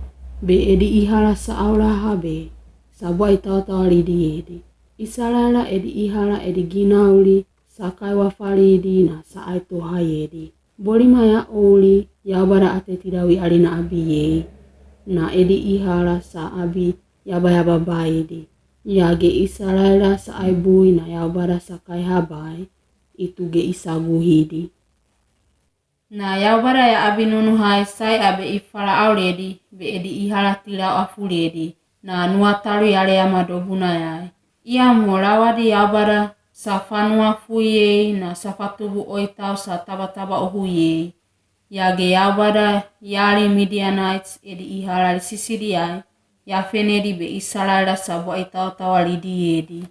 be edi ihala sa aulaha be, sa bua itawatawalidi yedi. Isalaela edi ihala edi ginauli, sa kaiwafalidi na sa aitohayedi. Bolima ya oli, Yaubada ate tidawi alina abiyei, na edi ihala sa abi yabayababaidi. Yage Isalaela sa aibui na Yaubada sa kaihabai, ituge isaguhidi. Na Yaubada ya abi nunuhai sai abe ifala auledi, be edi ihala tilau afuledi, na nua talu yale ya madobunayai. Ia muho lawadi Yaubada sa fanua fuyei, na sa fatubu oitau sa tabatabauhuyei. Yage Yaubada yali Midianites edi ihala lisisidiai, ya fenedi be Isalaela sa bua itawatawalidi yedi.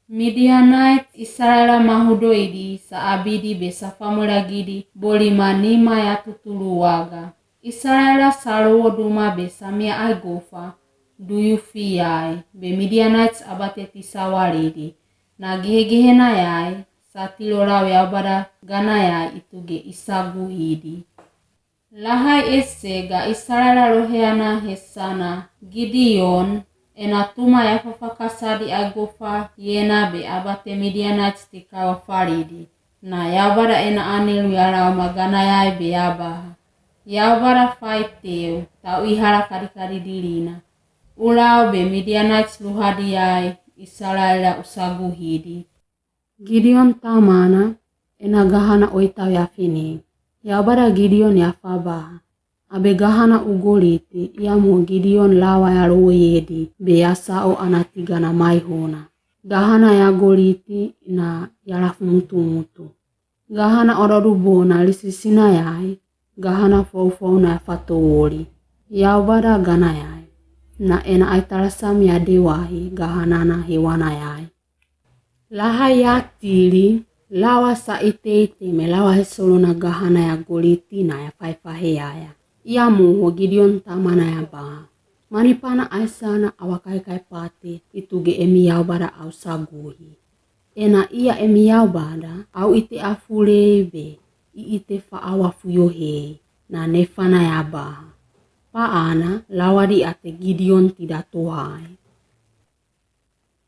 Midianite Isalaela mahudoidi sa abidi be sa famulagidi bolima nima ya tutulu waga. Isalaela sa lowo duma be samia ai gofa, duyu fiyai, be Midianites abate tisawalidi, na gehegehenayai, sa tilo lau Yaubada ganayai ituge isaguhidi. Lahai ese ga Isalaela lohea na hesana, Gideon, ena tuma ya fafakasadi ai gofa yena be abate Midianites ti kaiwafalidi. Na Yaubada ena anelu ya lau maganayai be ya baha: Yaubada faiteu, tau ihala kadikadidilina. Ulau be Midianites luhadiyai, Isalaela usaguhidi. Gideon tamana, ena gahana oitau ya fenei. Yaubada Gideon ya fa baha: Abe gahana u Goliati, ia muho Gideon lawa ya lowoyedi, be ya sao anati gana maihona. Gahana ya Goliati na yala fumutumutu. Gahana ododu bona lisisinayai, gahana foufou na ya fatowoli. Yaubada ganayai, na ena aitalasami ya dewahi, gahana na hewanayai. Lahai ya tili, lawa sa iteite me lawa hesolona gahana ya Goliati na ya faifaheyaya. Ia muho Gideon tamana ya baha: Manipana aisana awa kaikai pate, ituge emi Yaubada au saguhi. Ena ia emi Yaubada, au ite afulei be i ite fa awa fuyohei, na nefana ya baha. Paana, lawadi ate Gideon tida tohai.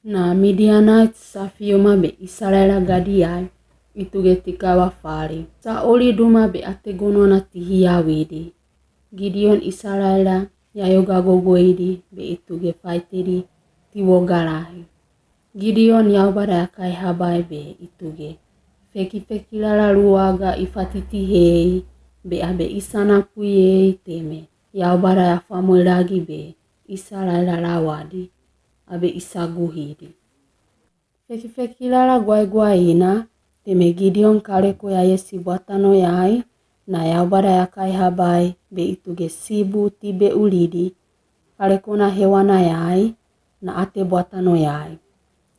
Na Midianites sa fioma be Isalaela gadiyai, ituge ti kaiwafale. Sa oli duma be ate gonwana ti hiyawidi. Gideon Isalaela ya yoga gogoidi be ituge faitedi ti woga lahi. Gideon Yaubada ya kaihabai be ituge: Fekifekilala luwaga i fatitihei, be abe isana puyei teme Yaubada ya famwelagi be Isalaela lawadi, abe isaguhidi. Fekifekilala gwaigwaina, teme Gideon kaleko yayesi bwatano yai, na Yaubada ya kaihabai be ituge sibu ti beulidi, kaleko na hewanayai, na ate bwatano yai.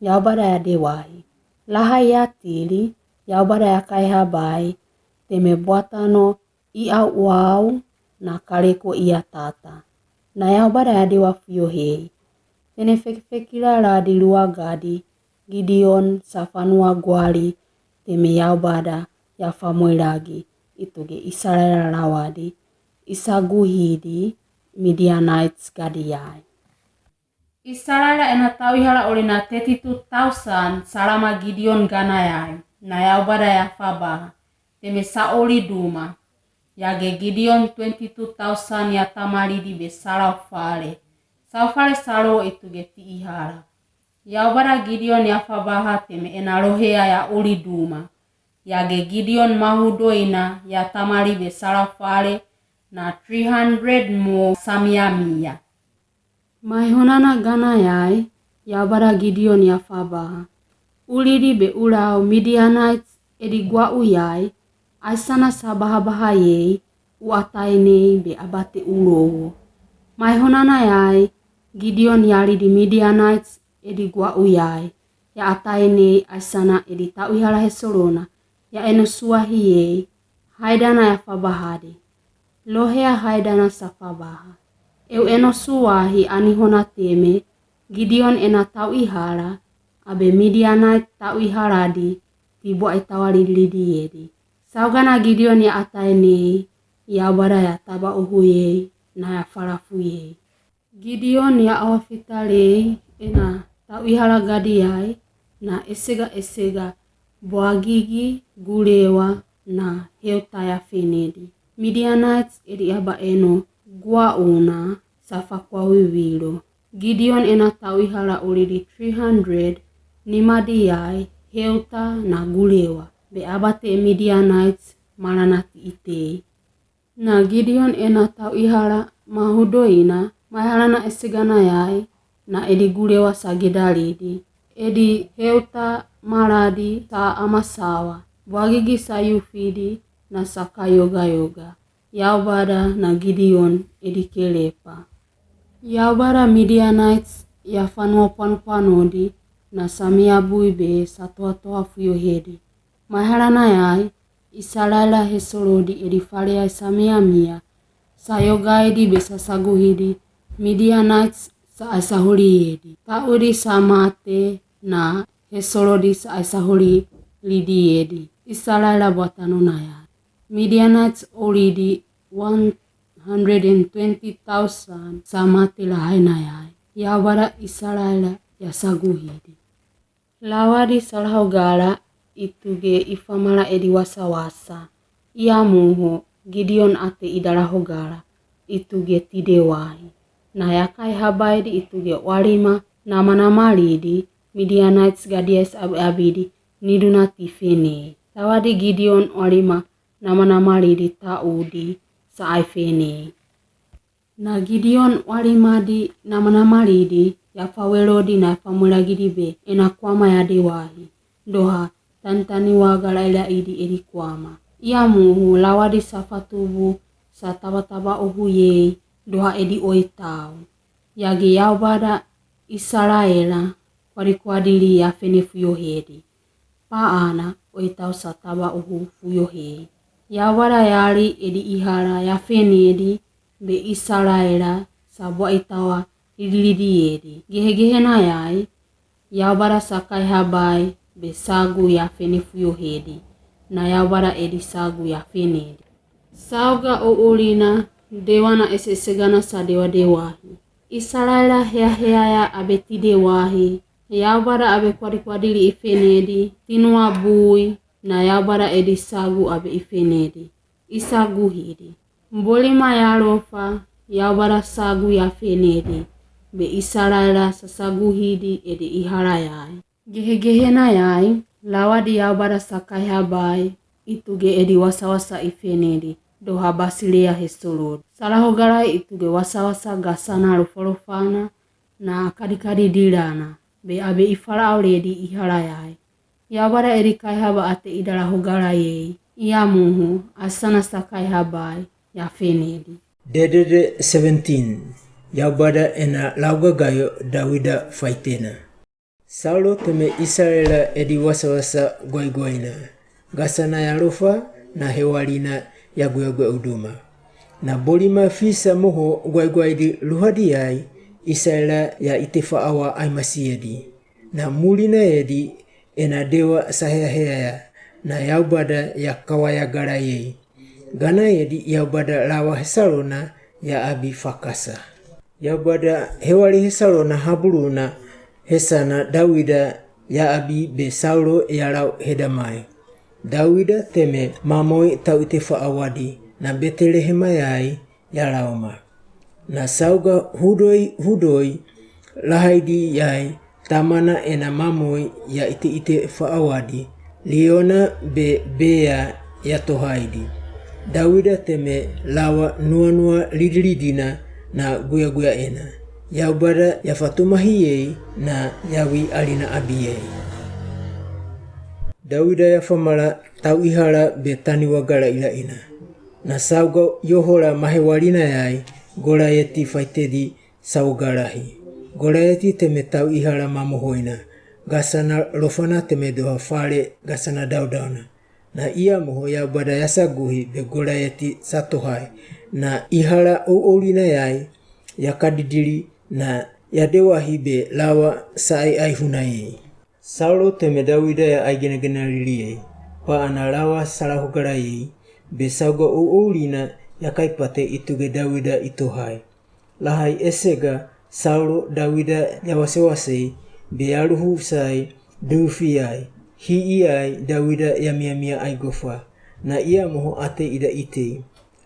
Yaubada ya dewahi. Lahai ya tili, Yaubada ya kaihabai, teme bwatano i awau na kaleko i atata. Na Yaubada ya dewa fuyohei. Tene fekifekilala di luwagadi, Gideon sa fanua gwali, teme Yaubada ya famwelagi, ituge Isalaela lawadi, isaguhidi Midianites gadiyai. Isalaela ena tau ihala oli na thirty-two thousand salama Gideon ganayai, na Yaubada ya fa baha: Teme sa oli duma. Yage Gideon twenty-two thousand ya tamalidi be salau fale. Saufale sa lowo ituge ti ihala. Yaubada Gideon ya fa baha teme ena lohea ya oli duma. Yage Gideon mahudoina ya tamali be salau fale, na three hundred mo samiamiya. Maihonana ganayai, Yaubada Gideon ya fa baha: Ulidi be ulau Midianites edi gwau yai, aisana sa bahabahayei, u atainei be abate ulowo. Maihonanayai, Gideon yalidi Midianites edi gwau yai, ya atainei aisana edi tau ihala hesolona, ya eno suwahiyei, Haidana ya fabahadi. Lohea haidana sa fabaha. Eu enosuahi ani hona teme, Gideon ena tauihala, abe Midianite tauihaladi, tibuaitawa lidilidi yedi. Saugana Gideon ya ataini, Yaubada ya tabauhuyei, na ya falafuyei. Gideon ya awafitalei ena tauihala gadiai, na esegaesega, buagigi, gulewa, na heuta ya fenedi. Midianites edi abaeno gua una sa fakua wiwilo. Gideon ena tauihala ulidi three hundred, nimadiai, heuta na gulewa. Be abate Midianites malanati itei. Na Gideon ena tauihala mahudoina, maihala na eseganayai, na edi gulewa sa gedalidi, edi heuta maladi sa amasawa, buagigi sa yufidi, na sa kayogayoga. Yaubada na Gideon edi kelepa. Yaubada Midianites ya fanua pwanopwanodi, na sa miabui be sa toatoa fuyohedi. Maihala nayai, Isalaela hesolodi edi faleai sa miamia, sa yogaidi be sa saguhidi, Midianites sa aisahuliyedi. Taudi sa mate na hesolodi sa aisahulilidi yedi. Isalaela bwatano nayai. Midianites ulidi one hundred and twenty thousand sa mate lahainayai. Yaubada Isalaela ya saguhidi. Lawadi sa lahogala ituge ifamala edi wasawasa. Ia muho, Gideon ate ida lahogala ituge tidewahi. Na ya kaihabaidi ituge walima namanamalidi, Midianites gadiai sa abiabidi, nidunati fenei. Tawadi Gideon walima namanamalidi taudi sa aifenei. Na Gideon walimadi namanamalidi, ya fawelodi na ya famwelagidi be ena kwama ya dewahi, doha tantaniwa galaila idi edi kwama. Ia muhu lawadi sa fatubu sa tabatabauhuyei, doha edi oitau. Yagi Yaubada Isalaela kwadikwadili ya fene fuyohedi. Paana oitau sa tabauhu fuyohei. Yaubada yali edi ihala ya fenedi, be Isalaela sa bwaitawa lidilidiyedi. Gehegehenayai, Yaubada sa kaihabai be sagu ya fene fuyohedi, na Yaubada edi sagu ya fenedi. Sauga uulina, dewa na esesegana sa dewadewahi. Isalaela heaheaya abe tidewahi, Yaubada abe kwadikwadili ifenedi, tinua bui, na Yaubada edi sagu abe ifenedi. Isaguhidi. Mbolima ya lofa, Yaubada sagu ya fenedi, be Isalaela sa saguhidi edi ihalayai. Gehegehenayai, lawadi Yaubada sa kaihabai ituge edi wasawasa ifenedi, doha Basileia hesolodi. Sa lahogalai ituge wasawasa gasana lofalofana na kadikadidilana, be abe ifalauledi ihalayai. Yaubada edi kaihaba ate ida lahogalayei. Ia muhu, asana sa kaihabai ya fenedi. Dedede seventeen. Yaubada ena laugagayo Dawida faitena. Saulo teme Isalaela edi wasawasa gwaigwaina, gasana ya lofa na hewalina ya guegwe uduma. Na bolima fisa moho gwaigwaidi luhadiyai, Isalaela ya itefaawa aimasiyedi. Na mulinayedi ena dewa sa heaheaya, na Yaubada ya kawayagalayei. Ganayedi Yaubada lawa hesalona ya abi fakasa. Yaubada hewali hesalona haburuna hesana Dawida ya abi be Saulo ya lau hedamai. Dawida teme mamoi tau itefaawadi na Betelehemayai ya lauma. Na sauga hudoi hudoi lahaidiyai tamana ena mamoi ya iteitefaawadi, liona be bea ya tohaidi. Dawida teme lawa nuanua lidilidina na guyaguyaena. Yaubada ya fatumahiyei na ya wi alina abiyei. Dawida ya famala tau ihala be taniwa galailaina. Na sauga yohola mahewalinayai Golayeti faitedi saugalahi. Golayeti teme tau ihala mamohoina, gasana lofana teme doha fale gasana daudauna. Na iya moho Yaubada yasaguhi be Goliati sa tohai, na ihala oulinayai yakadidili, na yadewahi be lawa sa ai aihunayei. Saulo teme Dawida ya aigenegenaliliyei, pa ana lawa sa lahugala yei, be sauga ououlina yakaipate ituge Dawida itohai. Lahai esega Saulo Dawida yawasewasei, be yaluhusai dufi yai, hii ai Dawida yamiamia ai gofa. Na iya moho ate ida itei.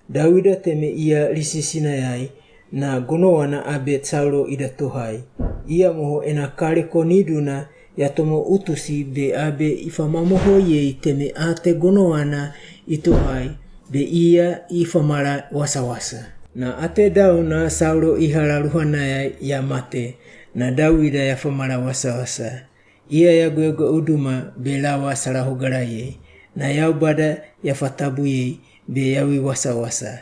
Dawida teme iya lisisinayai, na gonowana abe Saulo ida tohai. Iya moho ena kale koniduna yatomo utusi be abe ifamamohoyei teme ate gonowana itohai, be iya ifamala wasawasa. Na ate dauna Saulo ihala luhanayai yamate, na Dawida yafamala wasawasa. Iya yaguegu uduma be lawa sa lahugala yei, na Yaubada yafatabu yei be yawi wasawasa.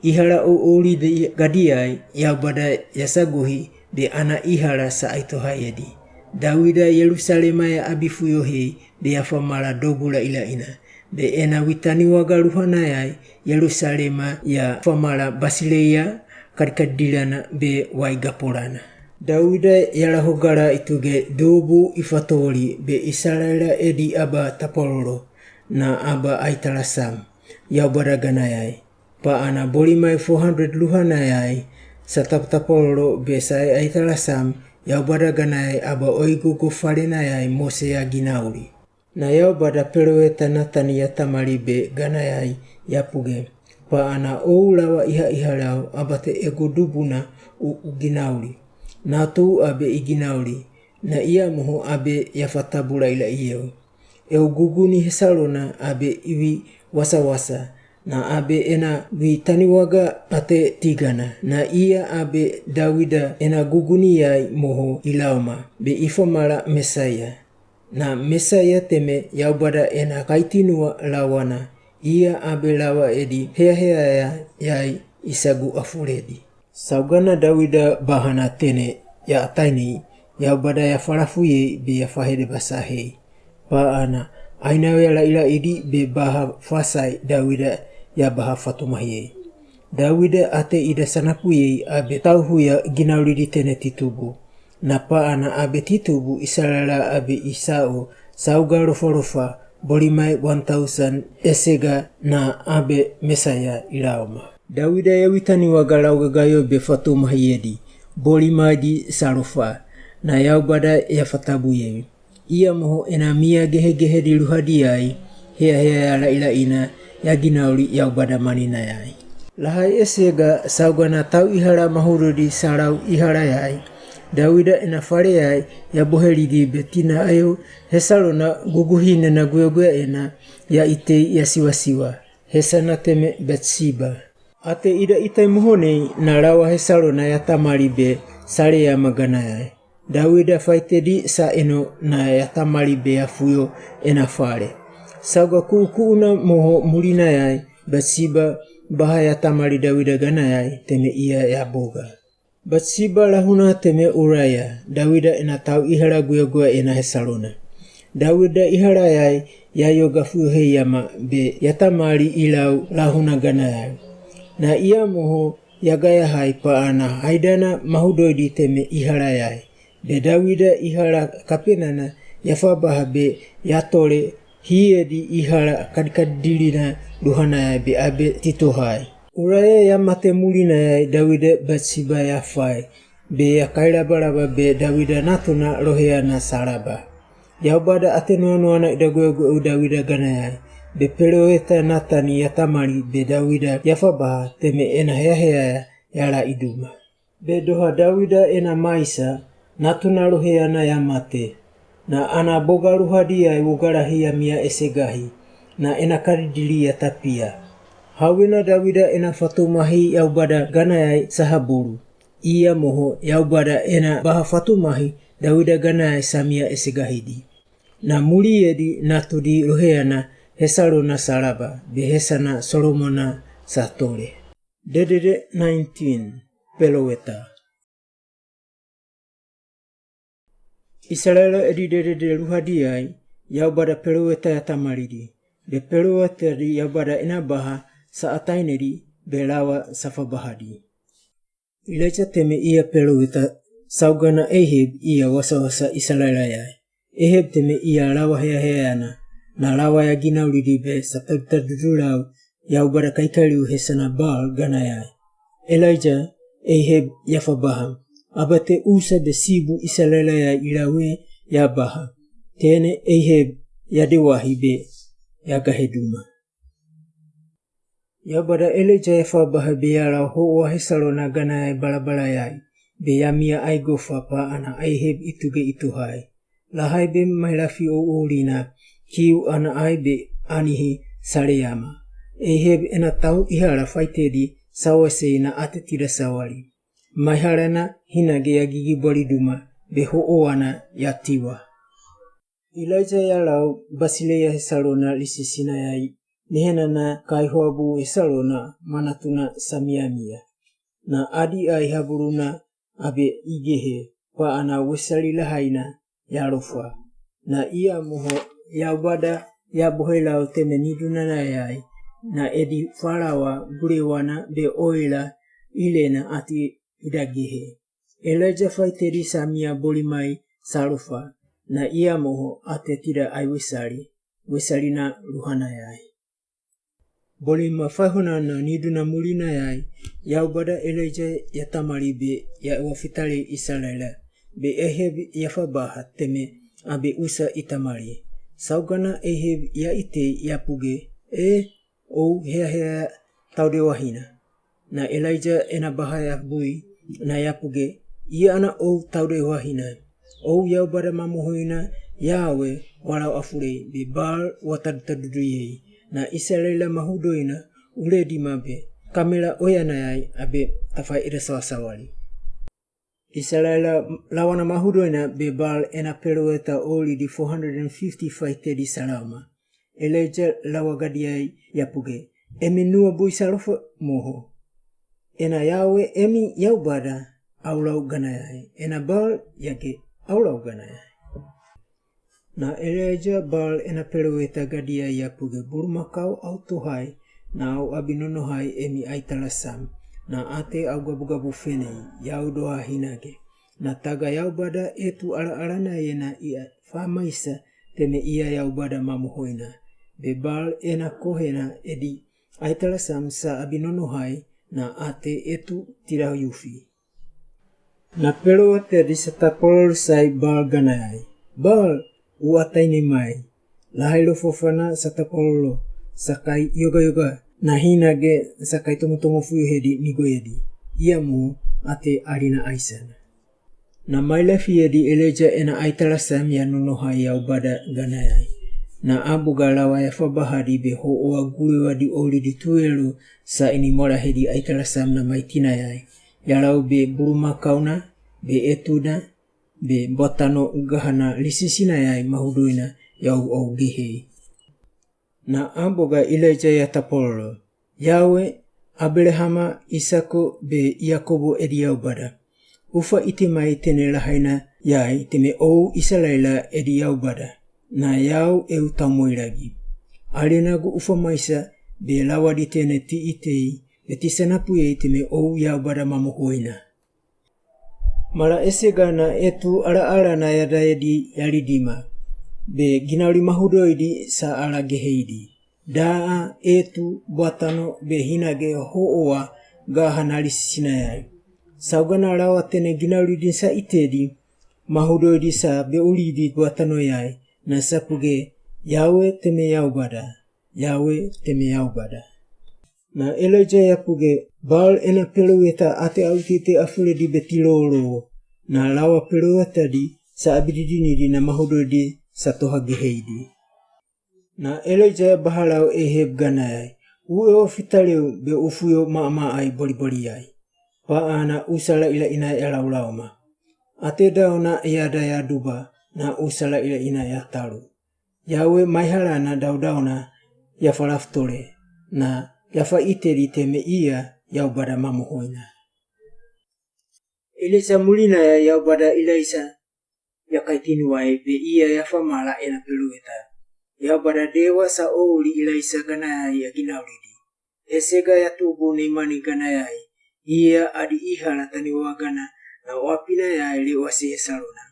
Ihala ououli be gadiai Yaubada yasaguhi be ana ihala sa ai tohai edi. Dawida Yerusalema ya abi fuyo hei be yafamala dogu lailaina. Be ena witaniwaga luhanayai Yerusalema yafamala basileia, kadikadilana be waigapolana. Dawida yalahugala ituge dubu ifatoli be Isalaela edi aba tapololo, na aba aitala sam Yaubada ganayai. Pa ana bolimai four hundred luhanayai sa tapotapololo be sa ai aitala sam Yaubada ganayai aba oigogofalenayai mose ya ginauli. Na Yaubada peloweta Natani yatamali be ganayai yapuge. Pa ana ou lawa ihaihalau abate egu dubuna u, uginauli. Na tou abe iginauli. Na iya moho abe yafatabu lailaiyeu. Eu guguni Hesalona abe iwi wasawasa, na abe ena witaniwaga ate tigana, na iya abe Dawida ena guguni yai moho ilaoma, be ifamala Mesaia. Na Mesaia teme Yaubada ena kaitinua lawana, iya abe lawa edi heaheaya yai isagu afuledi. Saugana Dawida baha na tene ya atainei, Yaubada yafalafu yei be yafahede basa hei. Pa ana aina ya lailaidi be baha fasai Dawida ya baha fatumahi yei. Dawida ate ida sanapu yei abe tauhu ya ginaulidi tene titubu. Na pa ana abe titubu Isalaela abe isao sauga lofalofa bolimai one thousand esega na abe Mesaia ilaoma. Dawida yawitaniwaga laugaga yo be fatumahi yedi, bolimaidi sa lofa, na Yaubada yafatabu yei. Iya moho ena mia gehegehedi luhadiai, heahea ya lailaina, ya ginauli Yaubada maninayai. Lahai esega saugana tau ihala mahurudi sa lau ihalayai, Dawida ena faleyai yabohelidi be tina ayo Hesalona guguhine na guegue ena ya itei ya siwasiwa. Hesana teme Batsiba. Ate ida itai mohonei na lawa Hesalona yatamali be sale ya maganayai. Dawida faitedi sa eno na yatamali be yafuyo ena fale. Sauga kuukuuna moho mulinayai Batsiba baha yatamali Dawida ganayai teme iya yaboga. Batsiba lahuna teme Uraia, Dawida ena tau ihala guegue ena Hesalona. Dawida ihalayai yayoga fuyo hei yama be yatamali ilau lahuna ganayai. Na iya moho yagayahai pa ana haidana mahudoidi teme ihalayai. Be Dawida ihala kapenana yafabaha be yatole hiedi ihala kadikadilina luhanayai be abe titohai. Uraia yamate mulinayai Dawida Batsiba yafai, be yakailabalaba be Dawida natuna loheana sa laba. Yaubada atenuanuana ida guegueu Dawida ganayai, be peloweta Natani yatamali be Dawida yafabaha teme ena heahea ya laiduma. Be doha Dawida ena maisa, natuna loheana yamate. Na ana boga luhadiai wogalahi ya mia esegahi, na ena kadidili yatapia. Hawena Dawida ena fatumahi Yaubada ganayai sa habulu. Iya moho Yaubada ena baha fatumahi Dawida ganayai sa mia esegahidi. Na muliedi natudi loheana Hesalona sa laba, be hesana Solomona sa tole. Dedede nineteen, peloweta. Isalaela edi dedede luhadiai, Yaubada peloweta yatamalidi. Be pelowetadi Yaubada ena baha sa atainedi be lawa safabahadi. Ilaija teme ia peloweta, saugana Eheb ia wasawasa Isalaela yai. Eheb teme ia lawa heahea ana, na lawa ya ginaulidi be satadutadudu lao Yaubada kaikaliu hesana Baal ganayai. Ilaija, Eheb yafabaha, abate usa be sibu Isalaela yai ilawe ya baha. Tene Eheb yadewahi be yagahe duma. Yaubada Ilaija yafabaha be yalao ho'oa Hesarona ganayai balabalayai, be yamia ai gofa pa ana Eheb ituge ituhai. Lahai be mailafi o oulina, kiu ana ai be anihi Sareyama. Eheb ena tau ihala faitedi sawasei na ate tida sawali. Maihala na hinage yagigibwali duma, be ho'oa na yatiwa. Ilaija yalao basileia Hesarona lisisina yai, nehena na kaihoabu Hesarona manatuna samiamia. Na adi ai haburuna abe igehe, pa ana wesali lahaina yalofa. Na ia moho Yaubada yabohe lao teme nidunana yai, na edi falawa gulewana be oila ilena ati idagehe. Ilaija faitedi samia bolimai salofa, na ia moho ate tida ai wesali, wesali na luhana yai. Bolima faihona na niduna mulina yai, Yaubada Ilaija yatamali be yawafitali Isalaela, be Eheb yafabaha teme abe usa itamali. Saugana Eheb yaitei yapuge, E, ou heahea taudewahina. Na Ilaija ena baha yabui, na yapuge, Ia ana ou taudewahina. Ou Yaubada mamohoina, Yawe walao afulei, be Baal watadutaduduyei. Na Isalaela mahudoina, uledima be kamela oyanayai abe tafai eda sawasawali. Isalaela lawana mahudoina be Baal ena peloweta olidi four hundred and fifty faitedi salama. Ilaija lawa gadiai yapuge, Emi nua bui salofa moho. Ena Yawe emi Yaubada, au lau ganayai. Ena Baal yage, au lau ganayai. Na Ilaija Baal ena peloweta gadiai yapuge, Bulumakau au tohai, na au abinonohai emi aitalasam, na ate au gabugabu fenei, yaudoha hinage. Na taga Yaubada etu alaalana yena ia famaisa teme ia Yaubada mamohoina. Be Baal ena kohena edi aitalasam sa abinonohai, na ate etu tira yufi. Na pelowetadi satapololo sai Baal ganayai, Baal, u ataine mai. Lahai lofofana satapololo, sakai yogayoga, na hinage sakai tomotomo fuyu hedi nigoyedi. Ia moho ate alina aisana. Na mailafiyedi Ilaija ena aitalasam yanonohai Yaubada ganayai. Na abuga lawa yafabahadi be ho'oa gulewadi olidi tuwelo sa ini molahedi aitalasam na maitinayai. Yalao be bulumakau na, be etu na, be bwatano gaha na lisisina yai mahudoina yau au gehei. Na abuga Ilaija yatapololo, Yawe, Aberahama, Isako, be Yakobo edi Yaubada. Ufa ite mai tene lahaina yai teme ou Isalaela edi Yaubada. Na yau eu taumoilagi. Alinagu ufamaisa be lawadi tene ti itei, be tisanapuyei teme ou Yaubada mamohoina. Mala esega na etu alaala na yadaedi yalidima, be ginauli mahudoidi sa ala geheidi. Daa etu bwatano be hinage ho'oa gaha na lisisina yai. Saugana lawa tene ginaulidi sa itedi, mahudoidi sa be ulidi bwatano yai, na sapuge, Yawe teme Yaubada. Yawe teme Yaubada. Na Ilaija yapuge, Baal ena peloweta ate autite afuledi be tilolo. Na lawa pelowetadi sa abididinidi na mahudoidi sa toha geheidi. Na Ilaija bahalao Eheb ganayai, u ewa fitaliu be u fuyo maamaai boliboli yai. Paana u salaila ina yalaulauma. Ate dao na yada yaduba, na u salaila ina yatalu. Yawe maihala na daudau na yafalafutole, na yafaiteli teme ia Yaubada mamohoina. Ilaija mulina yai Yaubada Ilaija yakaitinuai be ia yafamala ena peloweta. Yaubada dewa sa ouli Ilaisa ganayai aginauridi. Esega yatubu Neimani ganayai, iya adi ihala taniwagana na wapinayai le wasi Hesalona.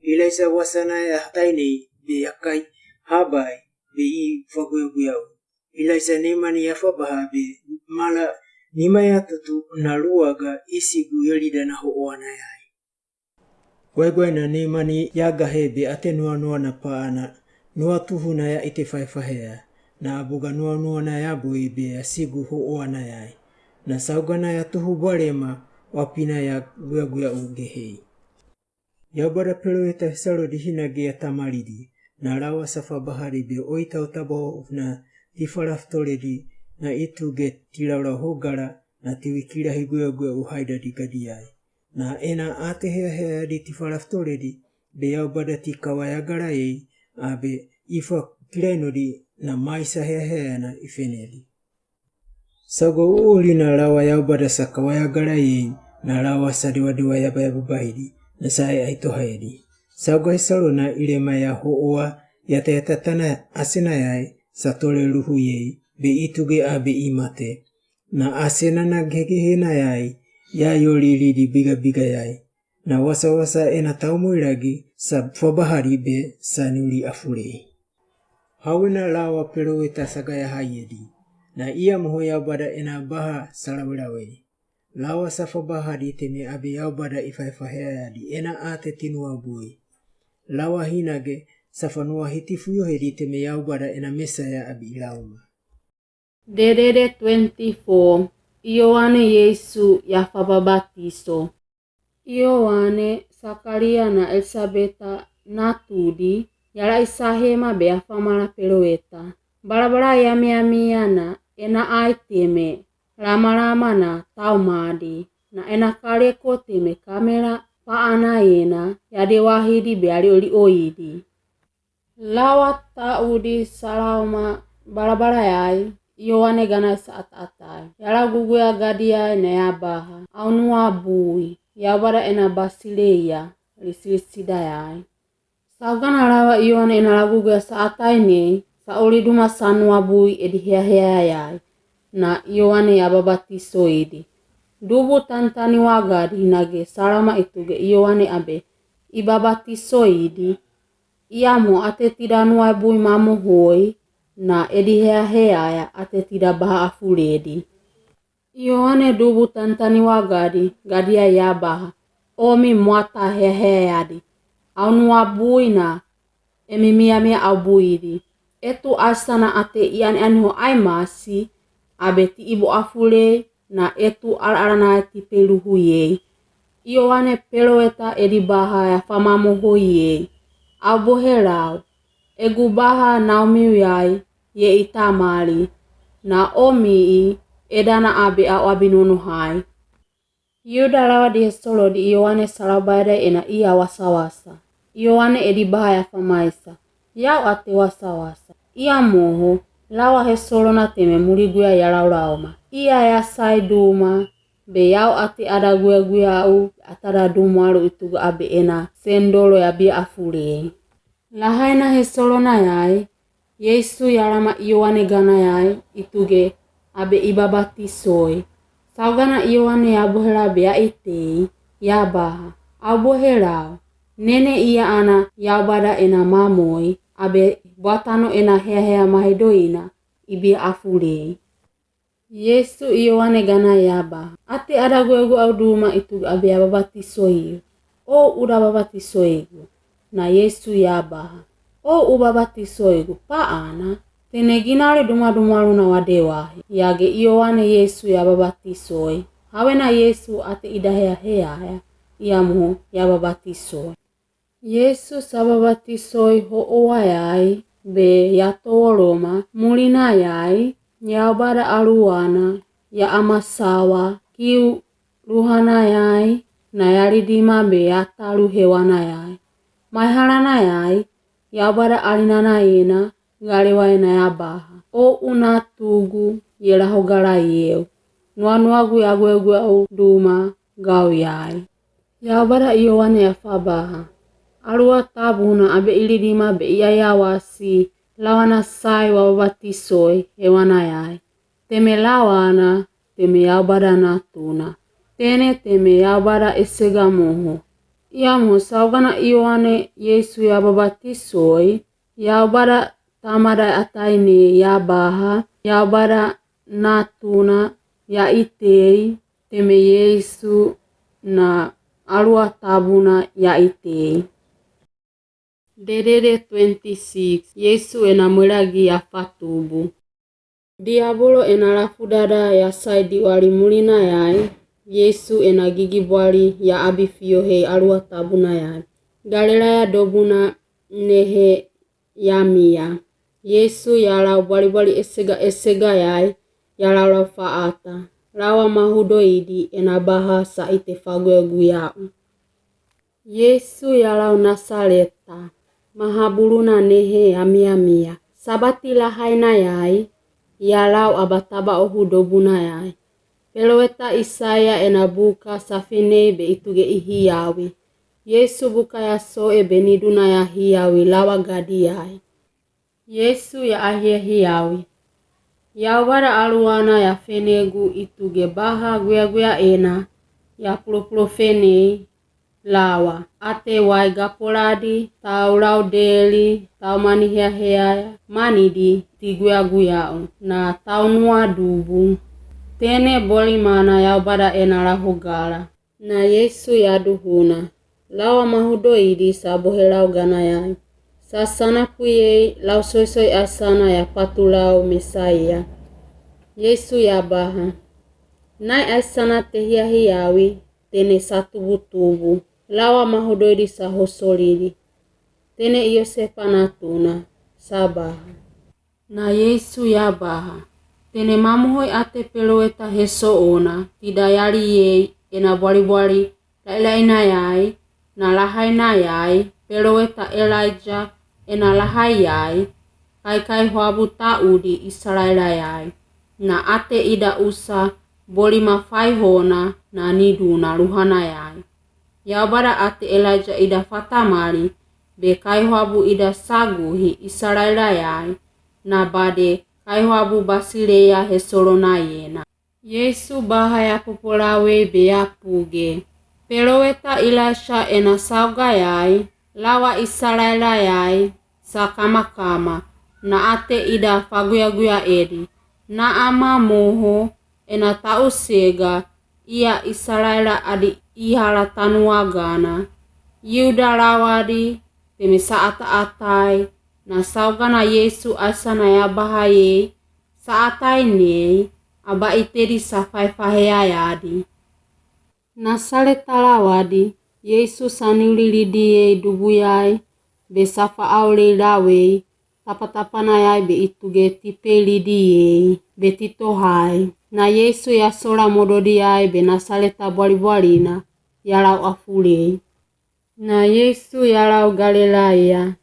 Ilaisa wasanai atainei be yakai, habai be i faguyaguya u. Ilaisa Neimani yafabaha be mala nima yatutu na luaga isigu yalida na hoowanayai. Gwaigwai na Neimani yagahe be ate nuanua na paana, nua tuhu na yaite faifahea, na abuga nuanua na yaboi be asigu hoowanayai, na saugana yatuhu bwalema wapina ya guyaguya u gehei. Yaubada peloweta Hesalodi hinage yatamalidi, na lawa sa fabahadi be oita utabaho na tifala futoredi, na itu ge tilaula hogala, na tiwikila higuyaguya u haidadi gadiai. Na ena ate heaheadi tifala futoredi, be Yaubada ti kawayagala yei, abe ifa kilainodi na maisa heahea na ifenedi. Sago uuli na lawa Yaubada sa kawayagala yei, na lawa sa dewadiwa yabayaba baidi, na sai aitohaedi. Sago Hesalona ilema ya hoowa yatayatatana asenayai sa tole luhu yei, be itu ge abe imate. Na asena na gegehenayai, ya yolilidi bigabigayai. Na wasawasa ena taumoilagi sa fabahadi be sa nuli afulei. Hawena lawa peloweta sa gayahaiedi, na iya moho Yaubada ena baha sa lawelawei. Lawa sa fabahadi teme abe Yaubada ifaifaheyadi ena ate tinuabui. Lawa hinage sa fanua hitifuyohedi teme Yaubada ena Mesaya abi ilauma. Dedede twenty-four. Yoane Yesu yafababatiso. Yoane, Sakaria na Elisabeta natudi, yara isahema be yafamala peloweta. Barabara ya miamiana ena ai teme lamalama na taumadi, na ena kale ko teme kamela paana yena yadewahidi be yaliolihoidi. Lawa taudi sa lauma barabara yai, Yoane ganai sa atatai. Yara guguya gadiai na yabaha: Au nua bui, Yaubada ena Basileia, lisilisida yai. Saugana lawa Yoane ena laguguya sa atainei, sa uli duma sa nua bui edi heahea yai, na Yoane yababatisoidi. Dubu tantani wagadi hinage sa lauma itu ge Yoane abe ibabatisoidi, iya moho ate tida nua bui mamohoi, na edi heahea ya ate tida baha afuledi. Yoane dubu tantani wagadi, gadiai yabaha: O mi mwata heaheadi, au nua bui na e mi miamia au buidi. E tu asana ate i anianiho aimasi, abe ti ibo afulei, na e tu alalanai tipe luhu yei. Yoane peloweta edi baha yafamamohoi yei. Au bohe lau: E gu baha naomiu yai, ye itamali, na o mi i, e dana abe au abinonohai. Yuda lawa dihe solo di Yoane salabaida ena iya wasawasa. Yoane edi baha yafamaisa: Yau ate wasawasa? Iya moho, lawa he solo na teme muliguya yalaulauma. Iya yasai duma be yau ate adaguyaguya u atada dumualu itu ga abe ena sendolo yabia afulei. Lahaina he solo na yai, Yesu yalama Yoane ganayai itu ge abe ibabatisoi. Saugana Yoane yabohe lau be yaitei, yabaha: Au bohe lau: Nene iya ana Yaubada ena mamoi, abe bwatano ena heahea mahedo ina ibia afulei. Yesu Yoane ganai yabaha: Ate adaguyaguya u duma itu ga abe yababatisoiu? O uda babatisoigu? Na Yesu yabaha: O ubabatisoigu, paana, tene ginali dumadumualu na wadewahe. Yage Yoane Yesu yababatisoi. Hawena Yesu ate ida heahea ya, iya moho yababatisoi. Yesu sababatisoi hoowa yai be yatowoloma, mulina yai Yaubada aluwana, ya amasawa, kiu luhanayai, na yalidima be yataluhewanayai. Maihalanayai, Yaubada alinana yena, galewa yena yabaha: O una tugu ye lahogala yeu, nuanuagu yaguyaguya u duma gau yai. Yaubada Yoane yafabaha: Aluwa tabu na abe ilidima be iya yawasi Lawana sai wa babatisoi, hewanayai. Teme lawana, teme Yaubada na tuna. Tene teme Yaubada esega moho. Ia moho saugana Yoane Yesu ya babatisoi, Yaubada Tamada ataine ya baha, Yaubada na tuna ya itei, teme Yesu na Aluwatabuna ya itei. Dedede twenty-six, Yesu ena mwelagi ya fatubu. Diabolo ena lafudada ya saidi wali mulinayai, Yesu ena gigibwali ya abi fiyo hei Aluwatabunayai. Galilaya dobuna nehe ya mia. Yesu ya lau bwalibwali esega esegayai, ya lau lau faata. Lawa mahudoidi ena baha sa ite faguyaguya u. Yesu ya lau Nasareta, mahabuluna nehe ya miamia. Sabati lahaina yai, ya lau aba tabaohu dobuna yai. Peloweta Isaia ena buka sa fenei be ituge i hiyawi. Yesu buka ya soe be niduna ya hiyawi lawa gadi yai. Yesu ya ahie hiyawi. Yaubada Aluwana ya fenei gu ituge baha guyaguya ena, ya pulopulo fenei, lawa, ate wai gapoladi, tau laudeli, tau mani heahea, manidi, ti guyaguya u, na tau nua dubu. Tene bolimana Yaubada ena lahogala. Na Yesu ya duhuna. Lawa mahudoidi sa bohe lau ganayai. Sa sana pwihei lau soisoi asana ya patu lau Mesaia. Yesu ya baha. Nai asana te hiahiawi, tene sa tubutubu. Lawa mahudoidi sa hosolidi. Tene i Yosefa na tuna, sa baha. Na Yesu ya baha. Tene mamohoi ate peloweta he soona, ti dayali yei, ena bwalibwali, laelainayai, na lahainayai, peloweta Elaija, ena lahaiyai, kaikaihuabu taudi Isalaelayai. Na ate ida usa, bolima faihona, na niduna luhanayai. Yaubada ate Elaija ida fatamali, be kaihuabu ida saguhi Isalaelayai, na bade kaihuabu Basileia he solona yena. Yesu baha ya popola wei be ya puge. Peloweta Ilaisha ena saugayai, lawa Isalaelayai, sa kamakama, na ate ida faguyaguya edi. Na ama moho, ena tau sega, ia Isalaela adi ihala tanua gana. Yuda lawadi, teme sa ataatai, na saugana Yesu asana ya baha yei, sa atai nei, aba itedi sa faifahea yadi. Nasareta lawadi, Yesu sa niuli lidi yei dubuyai, be sa faaulei lawei, tapatapanayai be ituge tipe lidi yei, be titohai. Na Yesu ya sola mododiyai be Nasareta bwalibwalina, ya lau afulei. Na Yesu ya lau Galilaia,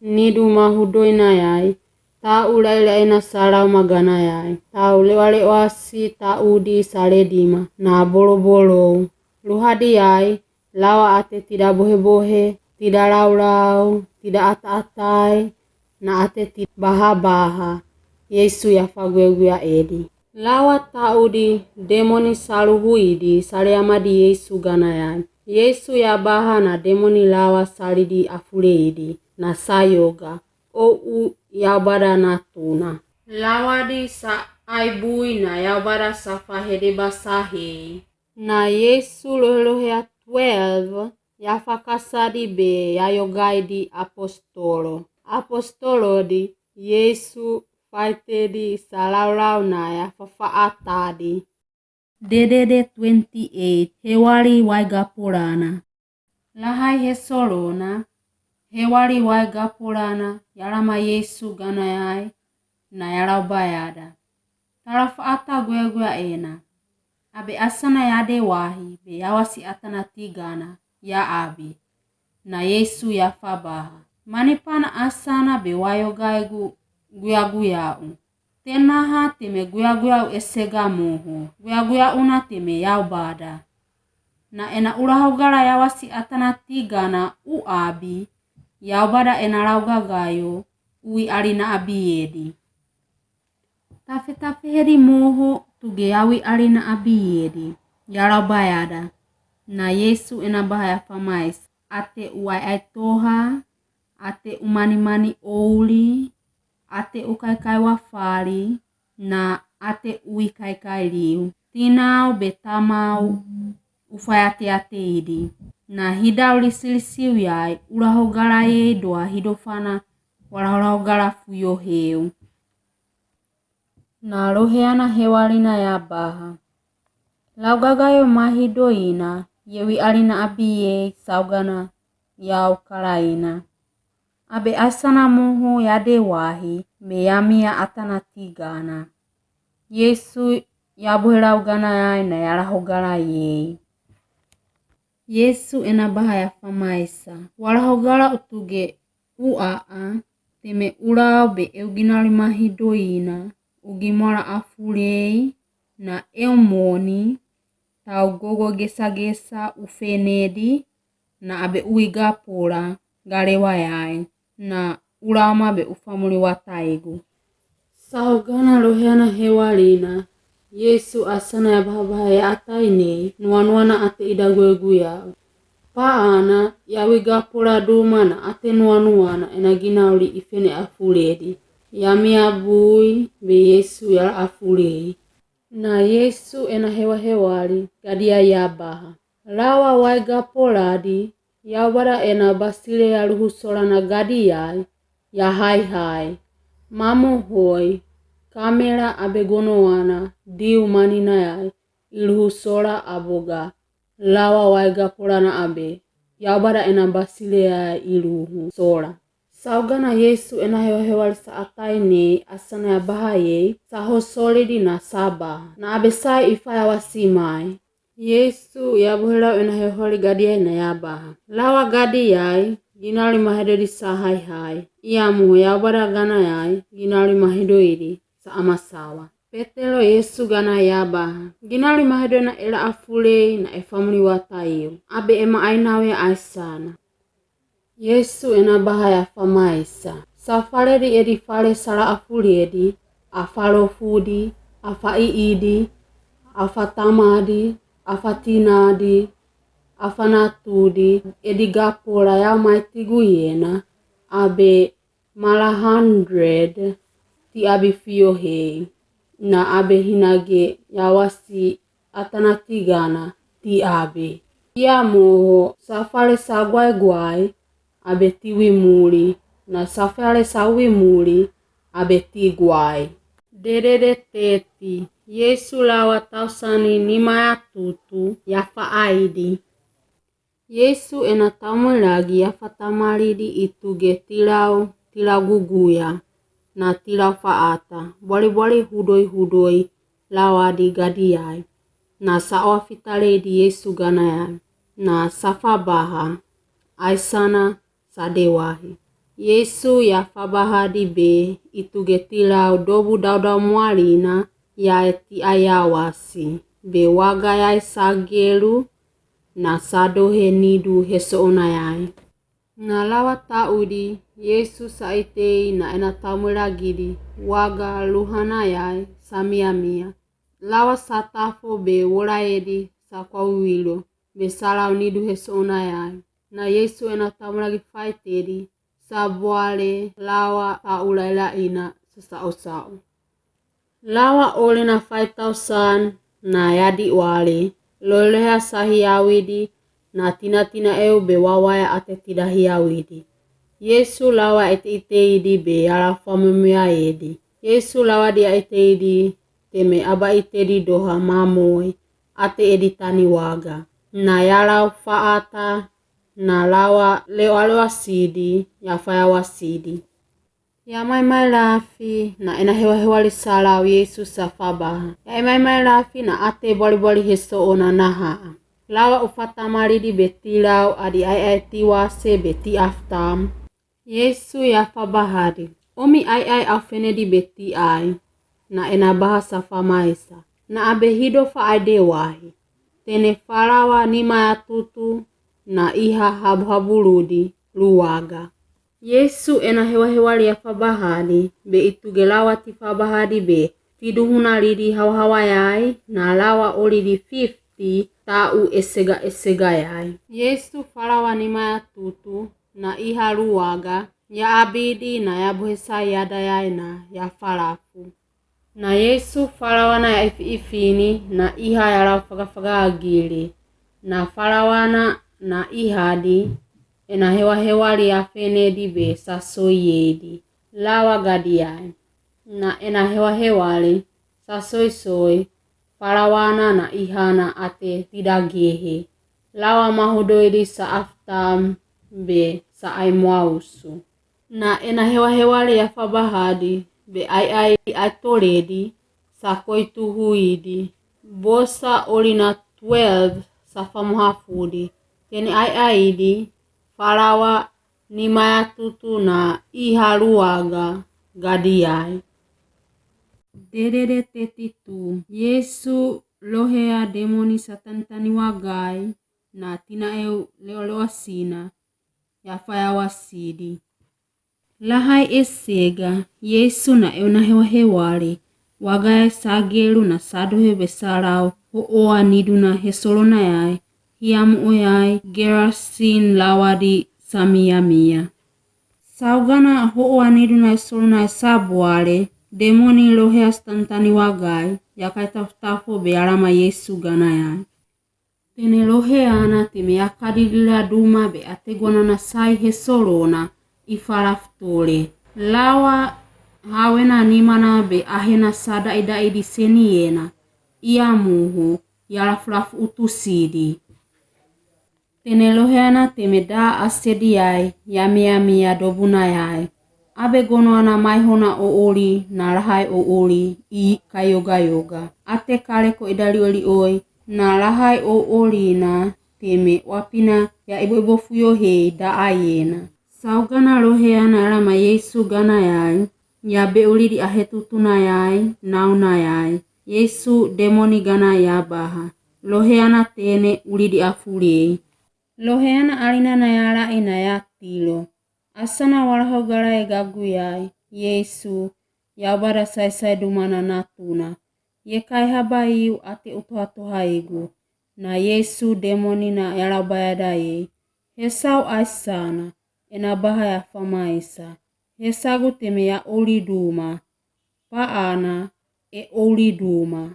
nidu mahudoinayai, tau laelaina sa lau maganayai, tau lewalewasi taudi sa ledima, na bolobolou. Luhadiyai, lawa ate tida bohebohe, tida laulau, tida ataatai, na ate tida bahabaha, Yesu ya faguyaguya edi. Lawa taudi demoni sa luhuidi, sa leamadi Yesu ganayai. Yesu ya baha na demoni lawa sa lidi afuleidi, na sa yoga, O u Yaubada na tuna. Lawadi sa aibui na Yaubada sa fahedebasahei. Na Yesu lohelohea twelve, ya fakasadi be ya yogaidi apostolo. Apostolodi, Yesu faitedi sa laulau na ya fafaatadi. Dedede twenty-eight, hewali wai gapolana. Lahai he solona, hewali wai gapolana, ya lama Yesu ganayai, na ya lau bayada. Tala faata guyaguya ena. Abe asana ya dewahi, be ya wasi atana tigana, ya abi. Na Yesu ya fa baha. Manipana asana be wa yogai gu guyaguya u. Tenaha teme guyaguya u esega moho. Guyaguya una teme Yaubada. Na ena ulahogala ya wasi atana tigana u abi, Yaubada ena lauga gayo, uialina abiedi. Tafetafe hedi moho tuge ya uialina abiedi, ya labayada. Na Yesu ena baha ya famaisa: Ate u aiai toha, ate u manimani ouli, ate u kaikai wafali, na ate ui kaikai liu. Tinau be tamau ufai ateateidi. Na hidau lisilisiu yai, u rahogala yei doa hidofana wa rahorahogala fuyo heu. Na roheana hewalina ya baha: Lau gagayo mahidoina, ye uialina abiei saugana yau kalaina. Abe aisana moho ya de wahi, be ya mia atana tigana. Yesu ya buhelau gana yai na ya rahogala yei. Yesu ena baha ya famaisa: Wa rahogala u tuge u aa, teme u lau be eu ginau rimahidoina, u gimwala afulei, na eu moni, tau gogo gesagesa ufenedi, na abe ui gapola galewa yai, na u laoma be u famuli wataigu. Saugana roheana hewalina, Yesu aisana ya bahabaha ya atainei, nuanuana ate ida guegu yau. Paana ya ui gapola duma na ate nuanuana ena ginau riifene afuledi. Ya mia bui be Yesu ya la afulei. Na Yesu ena hewahewali gadiai ya baha: Lawa wai gapoladi, ya ubada ena basilei ya luhusola na gadiai, ya haihai. Mamohoi, kamela abe gonoana, diu maninayai, i luhusola abuga. Lawa wai gapola na abe, ya ubada ena basilei yai i luhusola. Saugana Yesu ena hewahewali sa atainei, aisana ya baha yei, sa hosolidi na sa baha. Na abe sai i fayawasi mai. Yesu ya buhelau ena hewahewali gadiai na ya baha: Lawa gadiai, ginau rimahidoidi sa haihai. Ia moho ya ubada gana yai, ginau rimahidoidi sa amasawa. Petelo Yesu gana ya baha: Ginau rimahidoina e la afulei na e famuli wataiu. Abe e maai nau ya aisana. Yesu ena baha ya famaisa: Safaledi edi fale sa la afuledi, afarofudi, afaiidi, afatamadi, afatinadi, afanatudi, edi gapola ya maitigu yena, abe mala handred tiabi fiyo hei, na abe hinage ya wasi atana tigana tiabi. Ia moho, safale sa gwai gwai, abe ti wi muli, na safale sa wi muli, abe ti gwai. Dedede teti, Yesu lawa tausan nima ya tutu, ya faaidi. Yesu ena taumwelagi ya fatamalidi i tuge tilau, tilau guguya, na tilau faata, bwaribwari hudoi hudoi, lawadi gadiai. Na sa oa fitaleidi Yesu gana yai, na sa fabaha, aisana sa de wahi. Yesu ya fabahadi be i tuge tilau dobu daudau mwalina, yai ti ai ya wasi, be waga yai sa gelu, na sa dohe nidu he soonayai. Na lawa taudi, Yesu sa itei na ena taumwelagidi, waga luhanayai sa miamia. Lawa sa tafo be wolaedi sa kwa wilo, be sa lau nidu he soonayai. Na Yesu ena taumwelagi faitedi, sa bwale lawa sa ulailaina sa sausau. Lawa ole na fai tausan na ya di wale, loleha sa hiawidi, na tinatina eu be wawaya ate tida hiawidi. Yesu lawa ete iteidi be ya lau famwemweaedi. Yesu lawadi aiteidi, teme aba itedi doha mamoi, ate edi tani waga. Na ya lau faata, na lawa leoaleoasidi, ya fayawasidi. Ya maimai lafi, na ena hewahewali sa lau Yesu sa fabaha. Ya imaimae lafi na ate bwaribwari he soona nahaa. Lawa u fatamalidi be tilau adi aiai ti wase be ti aftam. Yesu ya fabahadi. Omi aiai au fenedi be ti ai. Na ena baha sa famaisa. Na abe hido fa ai de wahi. Tene falawa nima ya tutu, na iha habuhaburudi, lu waga. Yesu ena hewahewali ya fabahadi, be i tuge lawa ti fabahadi be, ti duhuna lidi hawahawayai, na lawa olidi fifti, tau esegaesegayai. Yesu falawa nima ya tutu, na iha luwaga, ya abidi na ya buhesa yadayai na ya falafu. Na Yesu falawana ya ifiifini, na iha yalaofagafagagili, na falawana na ihadi, ena hewahewali ya fenedi be sasoiyedi, lawa gadiyai. Na ena hewahewali, sasoisoi, falawana na ihana ate tidagehe, lawa mahudoidi sa aftam be sa aimwausu. Na ena hewahewali ya fabahadi, be aiai aitoledi, sa koituhuidi, bosa oli na twelve sa famuhafudi, teni aiaidi, falawa nima ya tutu na iha luwaga gadiyai. Dedede teti tu, Yesu lohea demoni sa tanitaniwagai, na tina eu leoloasina, ya fayawasidi. Lahai esega, Yesu na eu na hewahewali, wagayai sagelu na sadohe be salau, ho'o waniduna hesolonayai, hiamu'uyai, Gerasin lawadi samiyamiya. Saugana ho'o waniduna hesolonayai sabuale, demoni lohea sa tanitaniwagai, ya kaitafotafo be yalama Yesu ganayai. Tene loheana teme ya kadilila duma be ateguana na sai hesolona, i falafu tole. Lawa hawena nimana be ahena sa daidaidi seniena, i amuho, ya lafulafu utusidi. Tene loheana teme da asediai, yamiyamiya dobunayai. Abe gonoana mai hona ooli, na lahai ooli, i kaiogaioga. Ate kaleko idaliolioi, na lahai ooli na teme wapina ya iboibofuyo hei da ayena. Saugana loheana yalama Yesu ganayai, ya beulidi ahetutunayai, naunayai. Yesu demoni ganai ya baha. Loheana tene ulidi afulei. Loheana alinana yalaina ya tilo. Asana walaho galae gaguyai, Yesu, ya ubada saisai dumana natuna. Ye kaihabaiu ate utohatohaigu. Na Yesu demoni na yalaubayadayei. Hesau aisana, ena baha ya famaisa. Hesagu teme ya ouli duma. Paana, e ouli duma.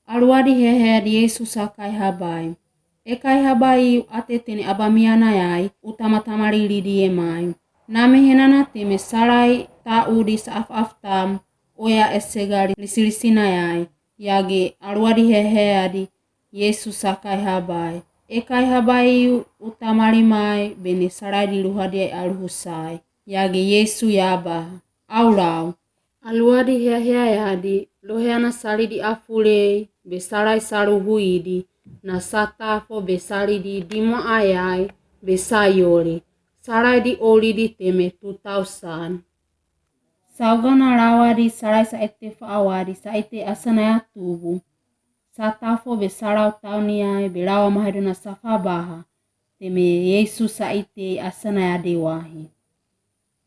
Aluwadi heheadi Yesu sa kaihabai. E kaihabaiu ate tene abamianayai, utamatama lilidie mai. Namihenana teme sarai taudi sa afaaftam, oya esega lisilisina yai. Yagi aluwadi heheadi Yesu sa kaihabai. E kaihabaiu utamali mai, bene saraidi luhadiai aluhusai. Yagi Yesu ya baha. Au lau. Aluwadi heheayadi, loheana salidi afulei, be sarai saluhuidi, na satafo be salidi dimwaayai, be sayoli, saraidi oulidi teme two thousand. Saugana lawadi sarai saite faawadi, saite asana ya tubu. Satafo be salau tauniai, be lawa maheduna sa fabaha, teme Yesu saite asana ya dewahi.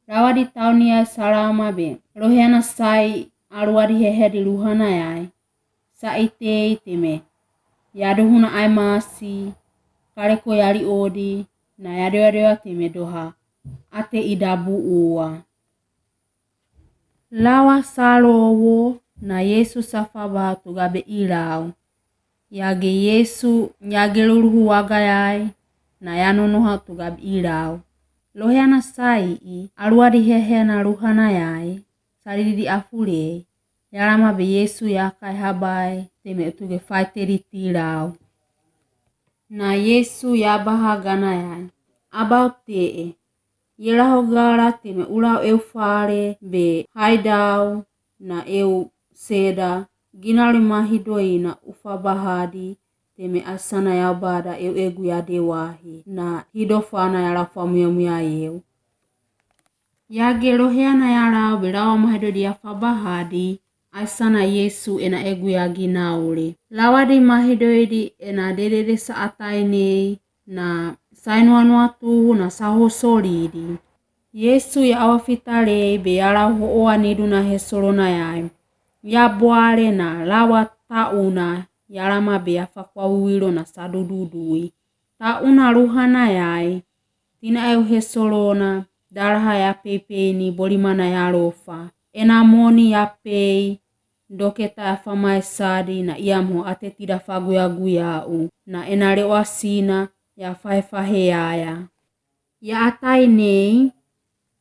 Lawadi tauniai salama be, loheana sai aluwadi heheadi luhanayai, saitei teme, yaduhuna aimasi, kaleko yaliodi, na yadewadewa teme doha, ate idabuua. Lawa salowo, na Yesu sa fabaha tugabei lau. Yagi Yesu nyagiluluhu wagayai, na yanonoha tugabei lau. Loheana sai i, aluwadi heheana luhanayai, salidi afulei, yalama be Yesu ya kaihabai, teme utuge faitedi ti lau. Na Yesu ya baha ganayai. Abau tee, yelaho gala teme ulau eu fale be haidau na eu seda, ginali mahidoi na ufabahadi, teme asana ya ubada eu egu ya dewahi, na hidofana yalau famuyamuya eu. Yagi loheana yalau be lawa mahedodi ya fabahadi, aisana Yesu ena egu ya ginauli. Lawadi mahidoidi ena dedede sa atainei, na Sai nuanua tuhu na sa hosolidi. Yesu ya awafita lei be yalao hoowanidu na hesolonayai. Ya bwale na lawa tauna yalama be ya fa kwa uwilo na sa dududui. Tauna luhanayai, tina eu hesolona, dalaha ya peipei ni bolimana ya lofa. Ena moni ya pei, doketa ya fa mai sadi na ia mo ate tida faguyaguya u, na ena lewa sina ya fahefahe yaya. Ya atai nei,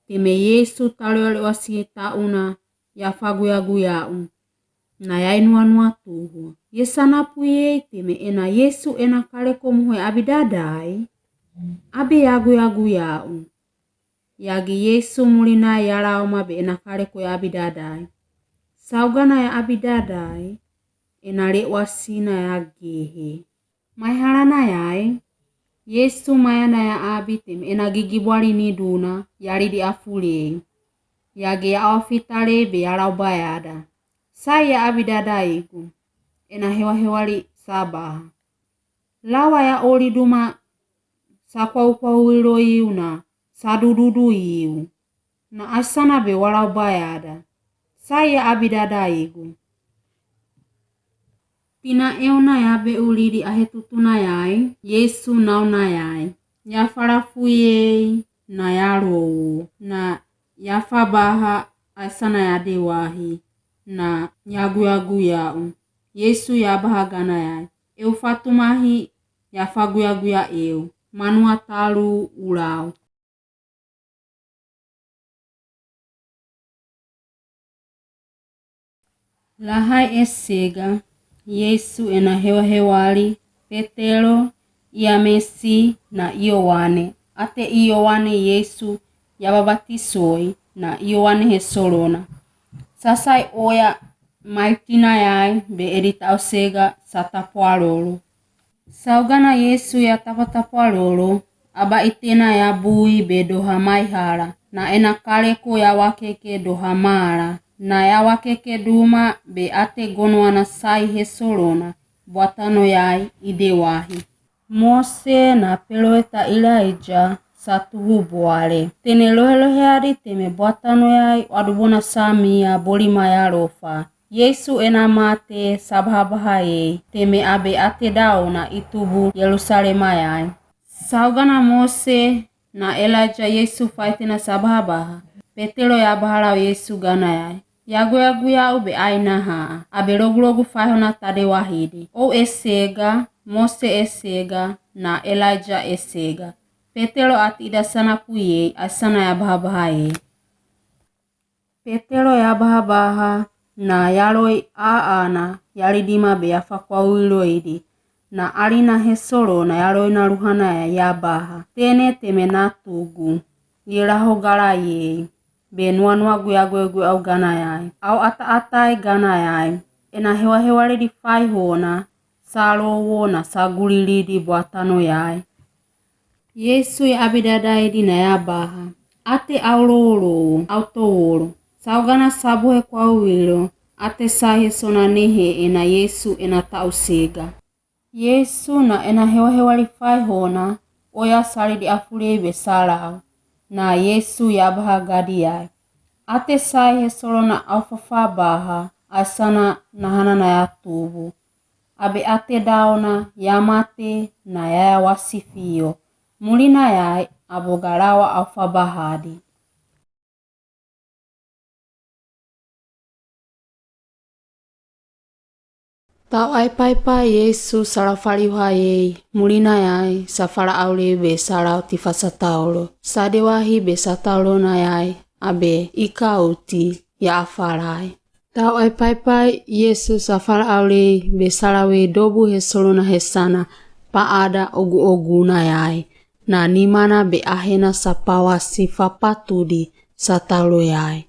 teme Yesu talo ya lewa si tauna ya faguyaguya u, na yai nuanua tuhu. Ye sana pui yei teme ena Yesu ena kale ko muhe abi dadai? Abi yaguyaguya u. Yagi Yesu mulinai yalao ma be ena kale ko ya abi dadai. Saugana ya abi dadai, ena lewa sina ya gehe. Mai halanayai, Yesu mayana ya abi teme ena gigibwali ni duna, yalidi afu lei. Yagi ya awafita lei be yalao bayada. Sai ya abi dadai igu, ena hewahewali sa baha. Lawa ya oli duma sa kwa u kwa uwilo iu na sa dududu iu. Na asana be walao bayada. Sai ya abi dadai igu. Tina eu na ya be ulidi ahe tutunayai, Yesu naunayai. Ya fala fu yei na ya lou, na ya fa baha asana ya dewahi, na yaguyaguya u. Yesu ya baha ganayai. Eu fa tumahi ya faguyaguya eu. Manua talu ulao. Lahai esega, Yesu ena hewahewali, Petelo, Yamesi, na Yoane. Ate i Yoane Yesu ya babatisoi, na Yoane hesolona. Sa sai oya mai tinayai be edi tausega sa tapwa lolo. Saugana Yesu ya tapwa tapwa lolo, abaitena ya bui be doha mai hala, na ena kale ko ya wakeke doha mala, na ya wakeke duma be ate gonwana sai hesolona, bwatano yai i dewahi. Mose na peloweta Ilaija sa tuhu bwale. Tene lohelohehadi teme bwatano yai wadubona sa mia bolima ya lofa. Yesu ena mate sa bahabaha yei, teme abe ate daona i tubu Yelusalema yai. Saugana Mose na Ilaija Yesu faitena sa bahabaha, Petelo ya bahalao Yesu ganayai. Yaguyaguya u be aina haa, abe logulogu faihona tade wahidi. Ou esega, Mose esega, na Ilaija esega. Petelo ati ida sana pui yei, asana ya bahabaha yei. Petelo ya bahabaha, na yaloi aana, yalidima be ya fa kwa uwilo idi. Na alina hesolona yaloi na luhanayai ya baha. Tene teme na tugu. Yela hogala yei. Be nuanua guyaguyaguya u ganayai. Au ataatai ganayai. Ena hewahewalidi faihona, sa lowo na sa gulilidi bwatano yai. Yesu ya abi dadaidi na ya baha. Ate au lolo, au towolo. Saugana sa buhe kwa uwilo, ate sai hesona nehe ena Yesu ena tausega. Yesu na ena hewahewali faihona, oya salidi afu lei be salao. Na Yesu ya baha gadiyai. Ate sai hesolona au fafa baha, asana na hana na ya tubu. Abe ate daona, ya mate, na yaya wasifio. Mulinayai, abo ga lawa au fa bahadi. Tau ai paipai Yesu salao faliuha yei, mulinayai, sa fala au lei be salao tifa satauro. Sa dewahi be satauro nayai, abe ikauti ya afalai. Tau ai paipai Yesu sa fala au lei be salao wei dobu hesolona hesana, paada oguogunayai. Na nimana be ahena sa pawasi fapatudi satauro yai.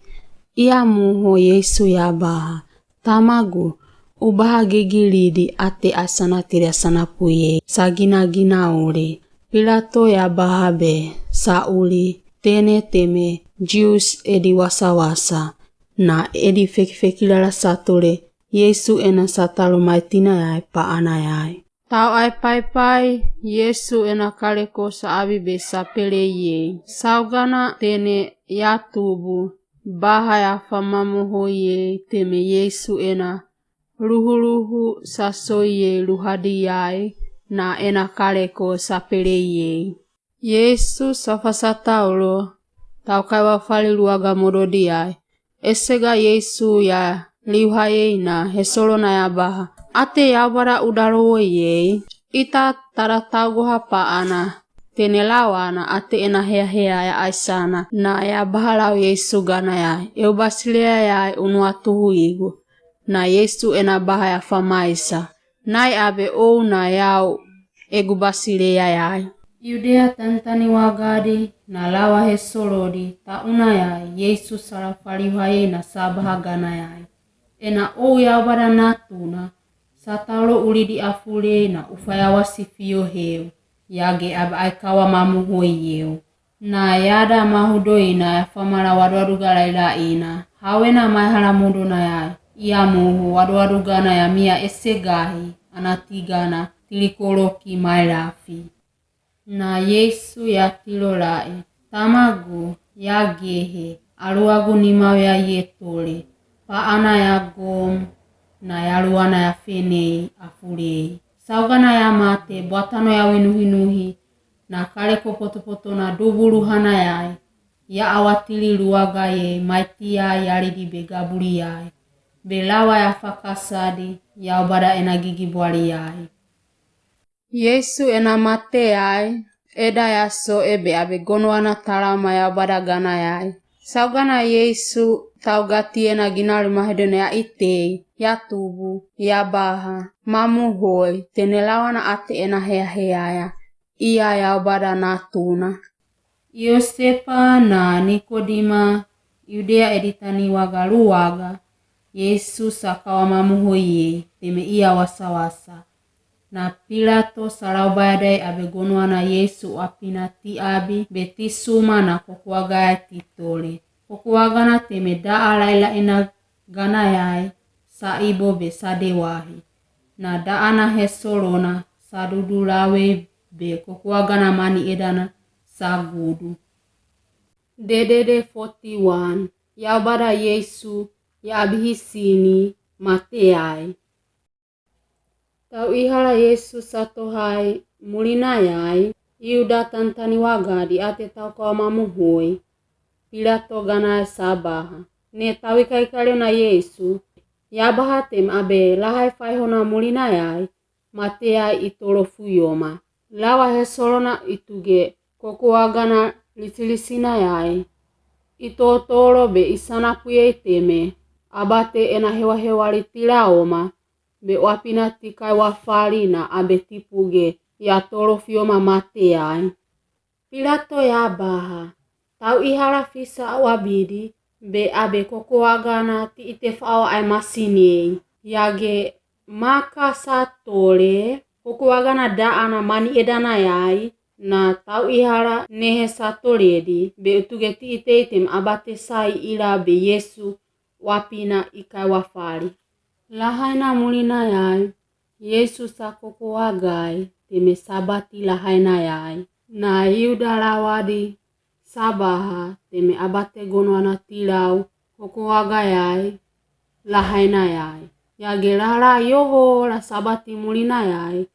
Ia muho Yesu ya baha. Tamagu, u baha gigilidi ate asana tiri asana pui yei. Sa ginagina uli. Pilato ya baha be, sa uli, tene teme, Jius edi wasawasa. Na edi fekifekilala satule, Yesu ena satauro mai tinayai paanayai. Tau ai paipai, Yesu ena kaleko sa abi be sapele yei. Saugana tene ya tubu, baha ya famamu hoi yei, teme Yesu ena luhuluhu sa soi yei luhadi yai, na ena kaleko sapele yei. Yesu sa fasa taulo, tau kaiwa fali luaga mododi yai. Esega Yesu ya liuha yei na hesolona ya baha: Ate Yaubada udalo woi yei, ita tara taugoha paana, tene lawana ate ena heahea ya aisana, na ya baha lau Yesu gana yai: Eu Basileia yai, unua tuhu igu. Na Yesu ena baha ya famaisa: Nai abe ou na yau, egu Basileia yai. Yudea tantani wagadi, na lawa hesolodi, tauna yai, Yesu sa lau faliuha yei na sa baha gana yai: Ena ou Yaubada natuna, sa taulo ulidi afule na ufaya wasifio heu, yage abe ai kawa mamu hoi yeu. Na yada mahudo ina ya famala waduaduga lailaina, hawena maihala mudona yai, iya moho waduaduga na ya mia esegahi, anatigana, tilikoloki mailafi. Na Yesu ya tilo lae: Tamagu, yagehe, aluagu nimau ya yetole. Paana ya gom, na yaluana ya fenei, afulei. Saugana ya mate, bwatano ya winuhinuhi, na kaleko potopoto na dubuluhana yai, ya awatili luaga yei, mai tia yalidi be gabuli yai, be lawa ya fakasadi, Yaubada ena gigibwali yai. Yesu ena mate yai, eda ya soe be abe gonoana talama Yaubada gana yai. Saugana Yesu, tau gati ena ginali mahudo na ya itei, ya tubu, ya baha, mamu hoi, tene lawana ate ena heahea ya, iya Yaubada natuna. Yosepa na Nikodima, Yudea editani waga luaga, Yesu sa kawa mamu hoi yei, teme iya wasawasa. Na Pilato sa lau baya dai abe gonoana Yesu wapina ti abi, be ti suma na kokowaga yai ti tole. Kokowaga na teme daa lailaina gana yai, sa ibo be sa dewahi. Na daana hesolona, sa dudu lawe be kokowaga na mani edana, sa gudu. Dedede forty-one, Yaubada Yesu, ya abihisini, mate yai. Tau ihala Yesu sa tohai mulina yai, Yuda tantani wagadi ate tau kawa mamu hoi, Pilato gana yai sa baha. Ne tau ikaikali ona Yesu, ya baha teme abe lahai faihona mulina yai, mate yai itolo fuyoma. Lawa hesolona ituge kokowaga na lisilisina yai, itotolo be isanapu yei teme, abate ena hewahewali ti laoma, be wapina ti kaiwafali na abe tipuge, ya tolo fuyoma mate yai. Pilato ya baha, tau ihala fisa wabidi, be abe kokowaga na ti ite fawa ai masini yei. Yage maka sa tole, kokowaga na daana mani edana yai, na tau ihala nehe sa toledi, be utuge ti ite i teme abate sai ila be Yesu wapina i kaiwafali. Lahaina mulina yai, Yesu sa kokowagai, teme Sabati lahaina yai. Na Yuda lawadi sa baha, teme abate gonoana ti lau kokowaga yai, lahaina yai. Yage lahala yoho la Sabati mulina yai,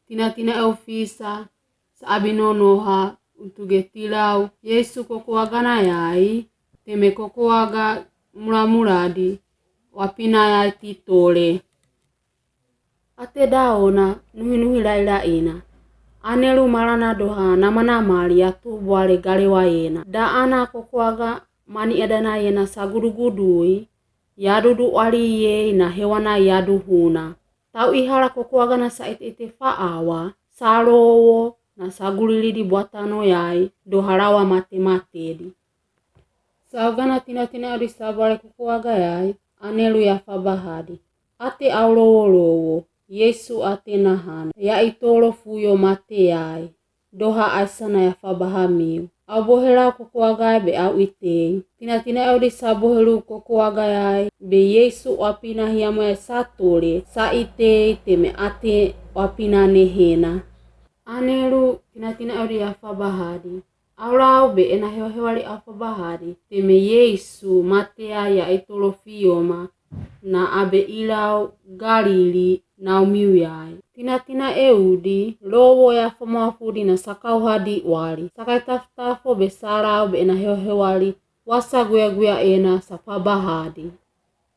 tinatina ofisa sa abi nonoha utuge ti lau Yesu kokowaga na yai, teme kokowaga mulamuladi, wapina yai ti tole. Ate daona nuhinuhi lailaina, anelu malana doha namanamali ya tubwale galewa yena. Daana kokowaga mani edana yena sa gudugudui, ya dudu wali yei na hewana ya duhuna. Tau ihala kokowaga na sa iteite fawa, sa lowo, na sa gulilidi bwatano yai, doha lawa matematedi. Saugana tinatina odi sa bwale kokowaga yai, anelu ya fabahadi. Ate au lowo lowo, Yesu ate nahana, ya itolo fuyo mate yai, doha aisana ya fabaha miu. Au bohelau kokowagai be au itei. Tinatina Eudi sa bohelau kokowagai ai be Yesu wapina hiamu yai satole, sa itei teme ate wapina nehena. Anelu, tinatina Eudi ya fabahadi. Au lau be ena hewahewali au fabahadi, teme Yesu mate yai ya itolo fioma, na abe ilau Galili na umiu yai. Tinatina Eudi, lowo ya famawafudi na sakauhadi wali. Sakaitafotafo be sa lau be ena hewahewali, wasa guyaguya ena sa fabahadi.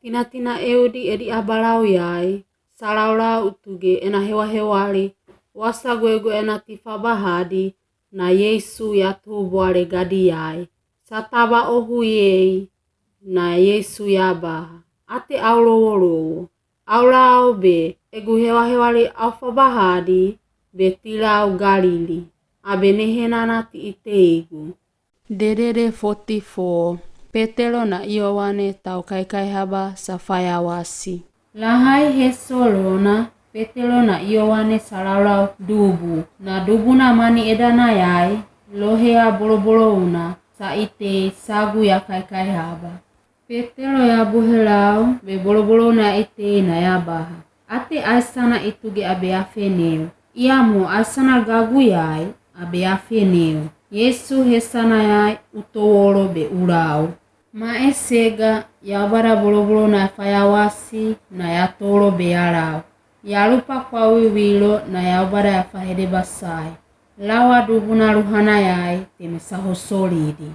Tinatina Eudi edi abalau yai, sa laulau tuge ena hewahewali, wasa guyaguya ena ti fabahadi, na Yesu ya tubwale gadi yai. Sa taba ohu yei, na Yesu ya baha. Ate au lowolowo. Au lau be, egu hewahewali au fabahadi, be ti lau Galili. Abe nehena na ti iteigu. Dedede foti fo, Petelo na Yoane tau kaikaihaba sa fayawasi. Lahai heso lona, Petelo na Yoane sa laulau dubu, na dubu na mani edana yai, lohe ya bolobolo una, sa itei sagu ya kaikaihaba. Petelo ya bohelau be bolobolo una itei na ya baha. Ate aisana ituge abe yafeneo. Iyamu aisana gagu yai abe yafeneo. Yesu hesana yai utowolo be ulau. Maesega, yaubada bolobolo una fayawasi na yatolo be yalau. Yalupa kwa wiwilo na yaubada ya fahede basai. Lawa dubu na luhana yai teme sa hosolidi.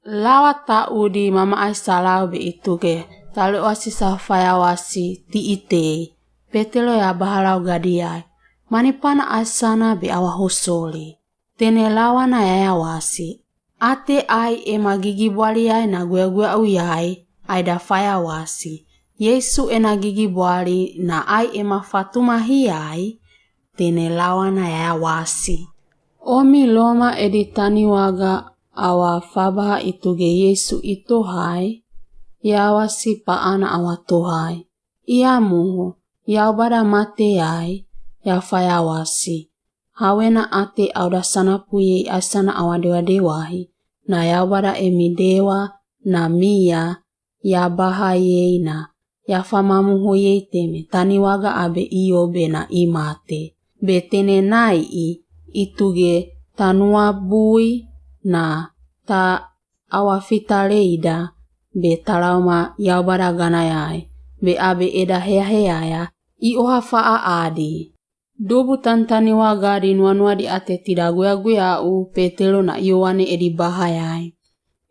Lawa taudi mama ai sa lau be ituge, tale wasi sa fayawasi ti itei. Petelo ya baha lau gadi yai. Manipana aisana be awa hosoli. Tene lawa na yayawasi. Ate ai ema gigibwali yai na guyaguya u yai, aida fayawasi. Yesu ena gigibwali na ai ema fatumahi yai, tene lawa na yayawasi. Omi loma edi taniwaga awa fabaha ituge Yesu itohai, yawasi paana awa tohai. Iyamuho, yaubada mate yai, ya fayawasi. Hawena ate auda sanapu yei aisana awa dewadewahi, na yaubada emi dewa, na mia, ya baha yei na, ya famamuho yei teme, taniwaga abe iyobe na imate. Be tene nai i, ituge tanua bui na ta awa fitale ida, be talauma yaubada gana yai, be abe eda heahea ya, i oha faa adi. Dubu tantaniwaga di nuanuadi ate tida guyaguya u Petelo na Yoane edi baha yai.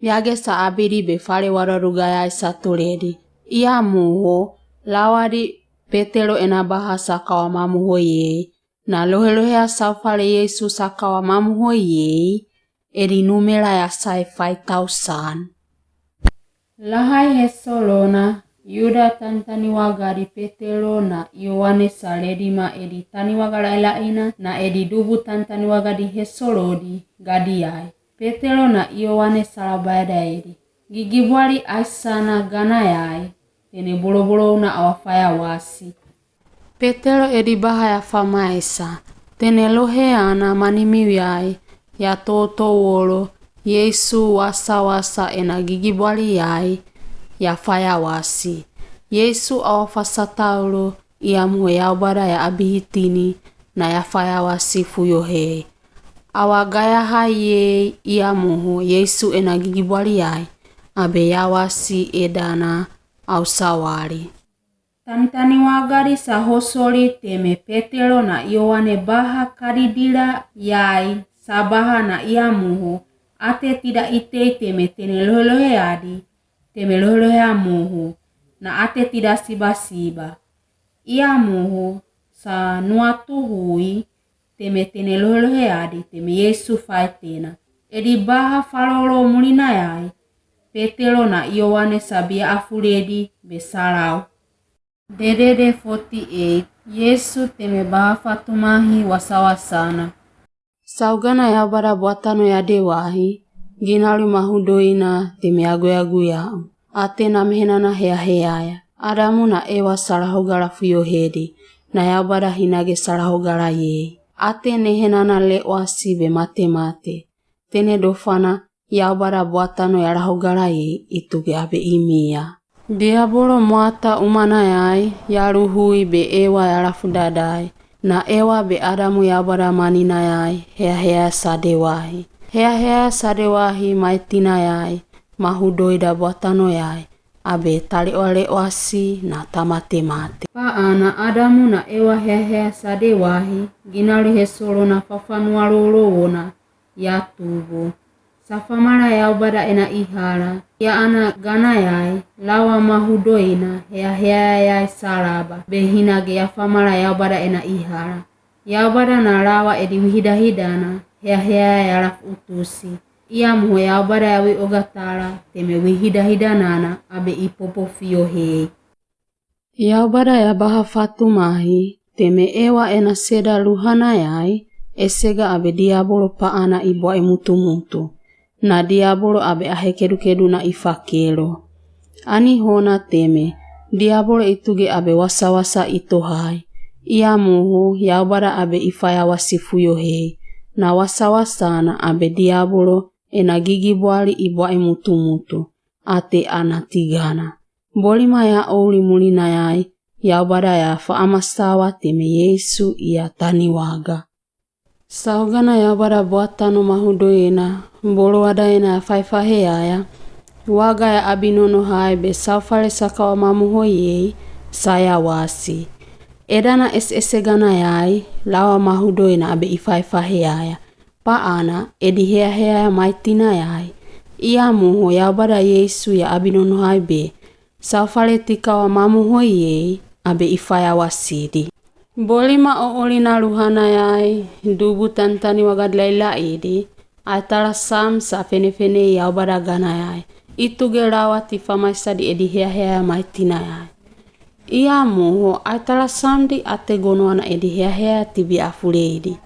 Yagesa abidi be fale waduaduga yai satuledi. Iyamuho, lawadi Petelo ena baha sa kawa mamuho yei. Na lohelohea saufale Yesu sa kawa mamuho yei, edi numela ya sai five thousand. Lahai heso lona, Yuda tantaniwaga di Petelo na Yoane sa ledima edi taniwaga lailaina, na edi dubu tantaniwaga di heso lodi gadi yai. Petelo na Yoane sa lau baeda edi. Gigibwali aisana gana yai, tene bolobolo una awa fayawasi. Petelo edi baha ya famaesa, tene loheana manimiu yai, ya totowolo, Yesu wasawasa ena gigibwali yai, ya fayawasi. Yesu awa fasatauro, iyamuho yaubada ya abihitini, na ya fayawasi fuyohei. Awa gayahai yei, iyamuho Yesu ena gigibwali yai, abe yawasi edana, au sawali. Tantaniwaga di sa hosoli teme Petelo na Yoane baha kadidila yai sa baha na iyamuho, ate tida itei teme tene lohelohe adi, teme lohelohe amuhu, na ate tida sibasiba. Iyamuho sa nua tuhui, teme tene lohelohe adi, teme Yesu faitena. Edi baha falolo mulina yai, Petelo na Yoane sa bia afuledi be sa lau. Dedede forty-eight, Yesu teme baha fatumahi wasawasana. Saugana yaubada bwatano ya dewahi, ginalu mahudoina teme aguyaguya u. Ate namehenana heahea ya. Adamu na Ewa sa lahogala fuyohedi, na yaubada hinage sa lahogala yei. Ate nehenana lewasi be matemate. tene dofana Yaubada buatano ya lahogala yei i tuge abe i mia. Diabolo mwata umanayai, ya luhui be Ewa ya lafudadai, na Ewa be Adamu Yaubada maninayai, heaheaya sadewahi. Heaheaya sadewahi maitinayai, mahudoi da buatano yai, abe talewalewasi na tamatemate. Paana Adamu na Ewa heaheaya sadewahi, ginali he solo na fafanua lolowona, ya tubu. Sa famala Yaubada ena ihala, ya ana ganayai, lawa mahudoi na heaheayayai salaba, be hina ge ya famala Yaubada ena ihala. Yaubada na lawa edi wihidahidana, heaheaya ya lafutusi. Ia muho Yaubada ya wi ogatala, teme wihidahidana na, abe i popo fiyo hei. Yaubada ya baha fatumahi, teme Ewa ena seda luhanayai, esega abe diabolo paana i bwai mutumutu. Na diabolo abe ahekedukedu na ifakelo. Ani hona teme, diabolo i tuge abe wasawasa i tohai. Ia muho, Yaubada abe i fayawasi fuyo hei. Na wasawasa na abe diabolo, ena gigibwali i bwai mutumutu. Ate ana tigana. Bolima ya ouli mulinayai, Yaubada ya famasawa teme Yesu i ya taniwaga. Sa ogana Yaubada buatano mahudoi na, bolo wada ena ya faifaheaya, waga ya abinonohai be sa ufale sa kawa mamuhoi yei, sa yawasi. Eda na eseeseganayai, lawa mahudoi na abe i faifaheaya. Paana, edi heaheaya maitinayai. Ia muho Yaubada Yesu ya abinonohai be. Sa ufale ti kawa mamuhoi yei, abe i fayawasidi. Bolima ouli na luhanayai, dubu tantani wagadlai laidi, aitala sam sa fenefenei Yaubada ganayai. I tuge lawa ti famaisadi edi heaheaya maitinayai. Ia muho, aitala samdi ate gonoana edi heaheaya ti biafuleidi.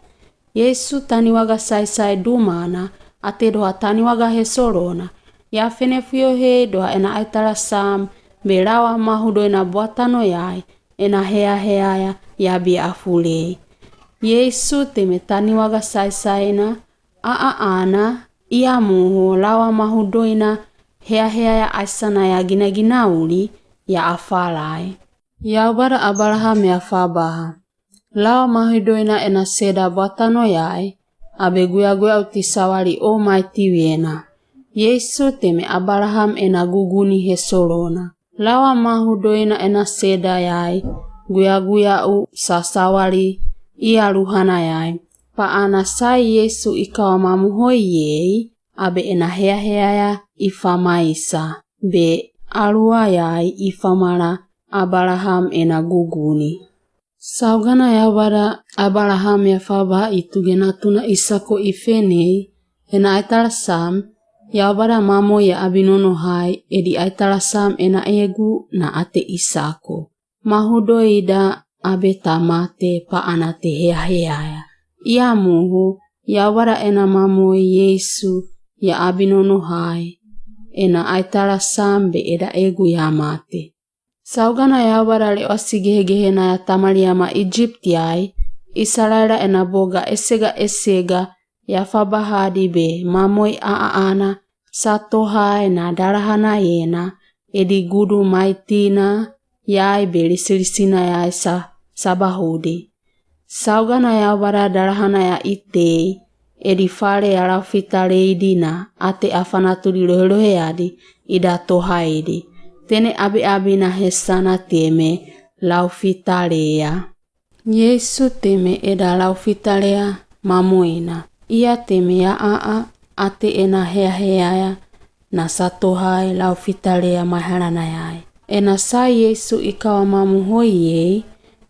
Yesu taniwaga saisai dumana, ate doha taniwaga he solo na. Ya fene fuyo hei doha ena aitala sam, be lawa mahudoi na buatano yai, ena heaheaya, ya biafulei. Yesu teme taniwaga saisai na, aa ana, ia muho lawa mahudoi na, heaheaya aisana ya ginaginauli, ya afalai. Yaubada Abalahame ya fabaha. Lawa mahudoi na ena seda buatano yai, abe guyaguya u ti sawali o maiti wena. Yesu teme Abalahame ena guguni he solo na. Lawa mahudoi na ena seda yai, guyaguya u sa sawali, ia luhanayai. Paana sai Yesu i kawa mamuhoi yei, abe ena heaheaya i famaisa, be aluayai i famala Abalahame ena guguni. Sa ogana Yaubada Abalahame ya fabaha i tuge natuna Isako i fenei, ena aitala sam, Yaubada mamoa ya abinonohai, edi aitala sam ena egu na ate Isako. Mahudoi da abe tamate paana te heaheaya. Ia muho, Yaubada ena mamoa Yesu ya abinonohai, ena aitala sam be eda egu ya mate. Sa ogana Yaubada lewasi gehegehe na ya tamaliama Ijipti ai, Isalaela ena boga esega esega, ya fabahadi be, mamoi aa ana, sa tohai na dalahana yena, edi gudu maitina, yai be lisilisina yai sa, sa bahudi. Sa ogana Yaubada dalahana ya itei, edi fale ya laufitaleidi na, ate afanatuli lohelohehadi, ida tohaidi. Tene abiabina he sana teme, laufitaleya. Yesu teme eda laufitaleya, mamoi na. Ia teme ya aa, ate ena heaheaya, na sa tohai laufitaleya maihalanayai. Ena sai Yesu i kawa mamuhoi yei,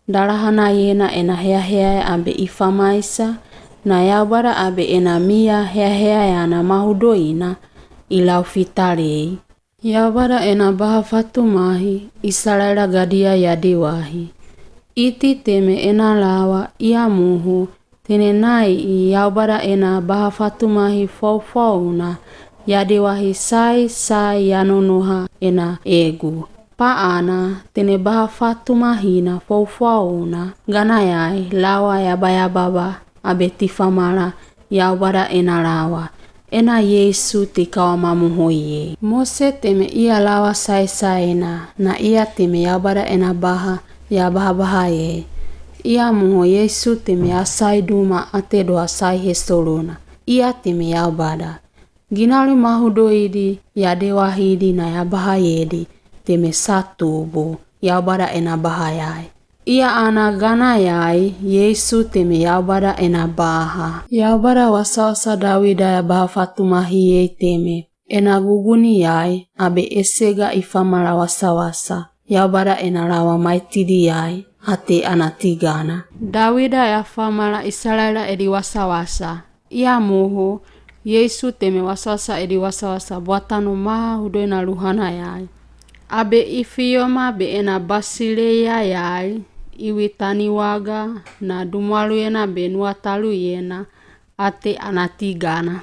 dalahana yena ena heaheaya abe i famaisa, na Yaubada abe ena mia heaheaya na mahudoi na, i laufitalei. Yaubada ena baha fatumahi, Isalaela gadia yadiwahi. Iti teme ena lawa, ia muho, tene nai i Yaubada ena baha fatumahi foufou na, yadiwahi sai, sai yanonoha ena egu. Paana, tene baha fatumahi na foufou na, ganayai, lawa yabayababa, abe ti famala, Yaubada ena lawa. Ena Yesu te kawa mamuho yei. Mose teme iya lawa sai saena, na iya teme yaubada ena baha, ya bahabaha yei. Iya muho Yesu teme ya sai duma ate do a sai hesoluna. Iya teme yaubada. Ginali mahudo idi, ya dewahi idi na ya baha yedi, teme sa tubu, yaubada ena baha yai. Iya ana gana yai, Yesu teme yaubada ena baha. Yaubada wasawasa Dawida ya baha fatumahi yei teme. Ena guguni yai, abe esega ifamala wasawasa. Yaubada ena lawa maitidi yai, ate anati gana. Dawida ya famala Isalaela eli wasawasa. Iya muho, Yesu teme wasawasa eli wasawasa, bwatanu mahudo ena luhana yai. Abe ifioma be ena Basileia yai, iwitani waga, na dumwalu yena be nuatalu yena, ate anati gana.